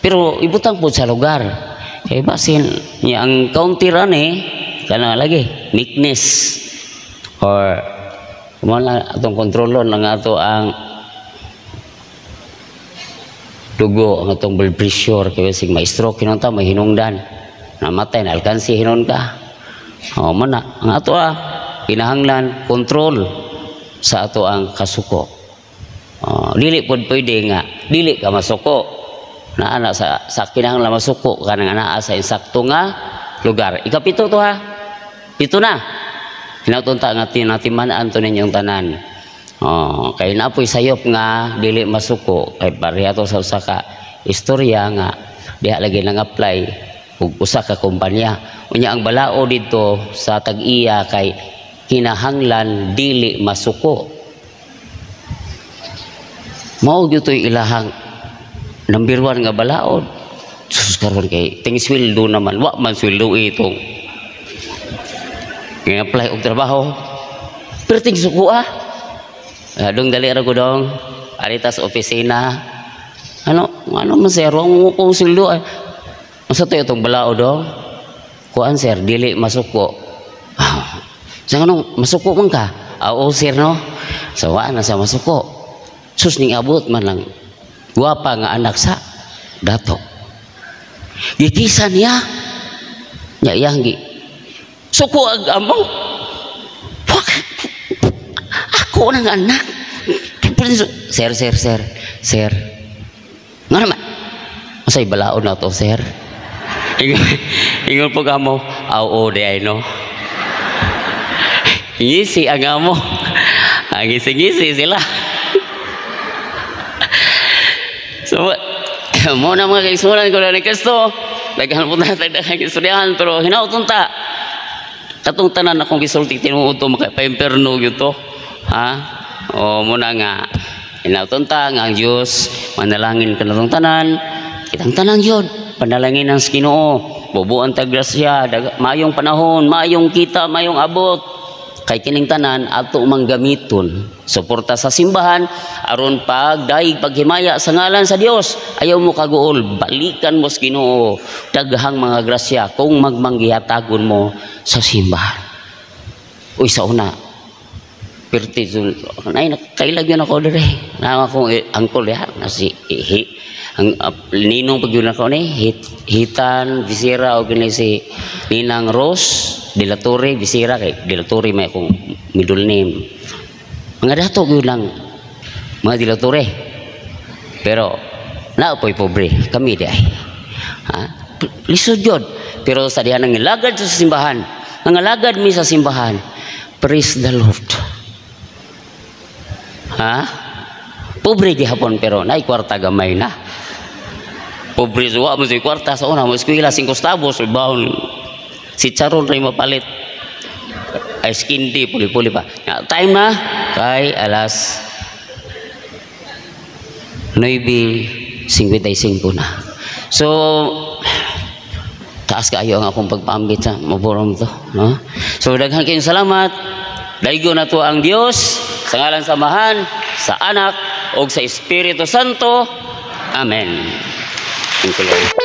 Pero ibutang po sa lugar. Kay basin niya ang counter ani kana lagi meekness or wala atong kontrolon lang ato ang dugo, ang atong blood pressure kay sig ma-stroke hinon ta, may hinungdan namatay na alkansi hinon ka. O man na ang ato ah kinahanglan kontrol sa ato ang kasuko. Oh, dili pod pwede nga dili ka masuko naa na sa kinahanglan masuko ka nga naa sa insakto nga lugar. Ikapito to ha, pito na hinatunta nga tinatiman-an to ninyong tanan. Oh, kay napoy sayop nga dili masuko kay pareha to sa usa ka istorya nga diha lagi nang apply og usa ka kumpanya. Unya ang balao didto sa tag-iya kay kinahanglan dili masuko. Mao gyud to'y ilahang number 1 nga balaod. Sus, karon kay ting sweldo naman, wa man sweldo itong nga-apply og trabaho. Pero ting suko ah. Dong dali ra ko dong. Arita sa opisina. Ano, ano man sir, ang kong sweldo ay. Unsa to itong balao dong? Kuan sir, dili masuko. Ah, Sa nganong masuko man ka? Ah, oo sir, no. So wa na sa masuko. Sus, ning abot man lang guwapa nga anak sa dato. Gikisa niya. Nya iyang gi suko ang amo. Wak, ako nang anak. Sir, sir, sir, sir. Nga naman. Masay balaod na to, sir. Ingon, ingon po kamo, aw o di ay no. Ngisi ang amo. Ang ngisi-ngisi sila. So, mo na mga kaigsunan ko na ni Kristo. Daghan po na daghan istoryahan, pero hinautong ta. Katong tanan akong gisulti tinuod to, makapaimperno gyud to. Ha? O mo na nga hinautong ta nga ang Dios manalangin kanatong tanan. Kitang tanan gyud panalangin ang Ginoo. Bubuan ta grasya, maayong panahon, maayong kita, maayong abot. Kay kining tanan ato mang gamiton suporta sa simbahan aron pagdaig paghimaya sa ngalan sa Dios. Ayaw mo kaguol, balikan mo sa Ginoo daghang mga grasya kung magmanggihatagon mo sa simbahan. Uy, sa una pirti ay nakailag yun ako dire na akong angkol ya na si hi, ang ninong pag yun ako ni Hitan Visira o gini si Ninang Rose De La Torre Visira, kay De La Torre may akong middle name. Mga dato gyud lang mga De La Torre, pero naa po'y pobre kami di ay ha, lisod yun. Pero sa diha nang lagad sa simbahan, nangalagad mi sa simbahan, praise the Lord, ha, pobre gihapon pero naay kwarta gamay na. Pobre suwa mo si kwarta sa una mo eskwela 5 tabos baon si Charon ray mapalit ay skindy puli-puli pa. Nga, time na kay alas 9:55 na. So taas kaayo ang akong pagpaambit sa maborom to, no? So daghan kayong salamat. Daigo na to ang Dios sa ngalan sa Amahan, sa Anak ug sa Espiritu Santo. Amen. Thank you, Lord.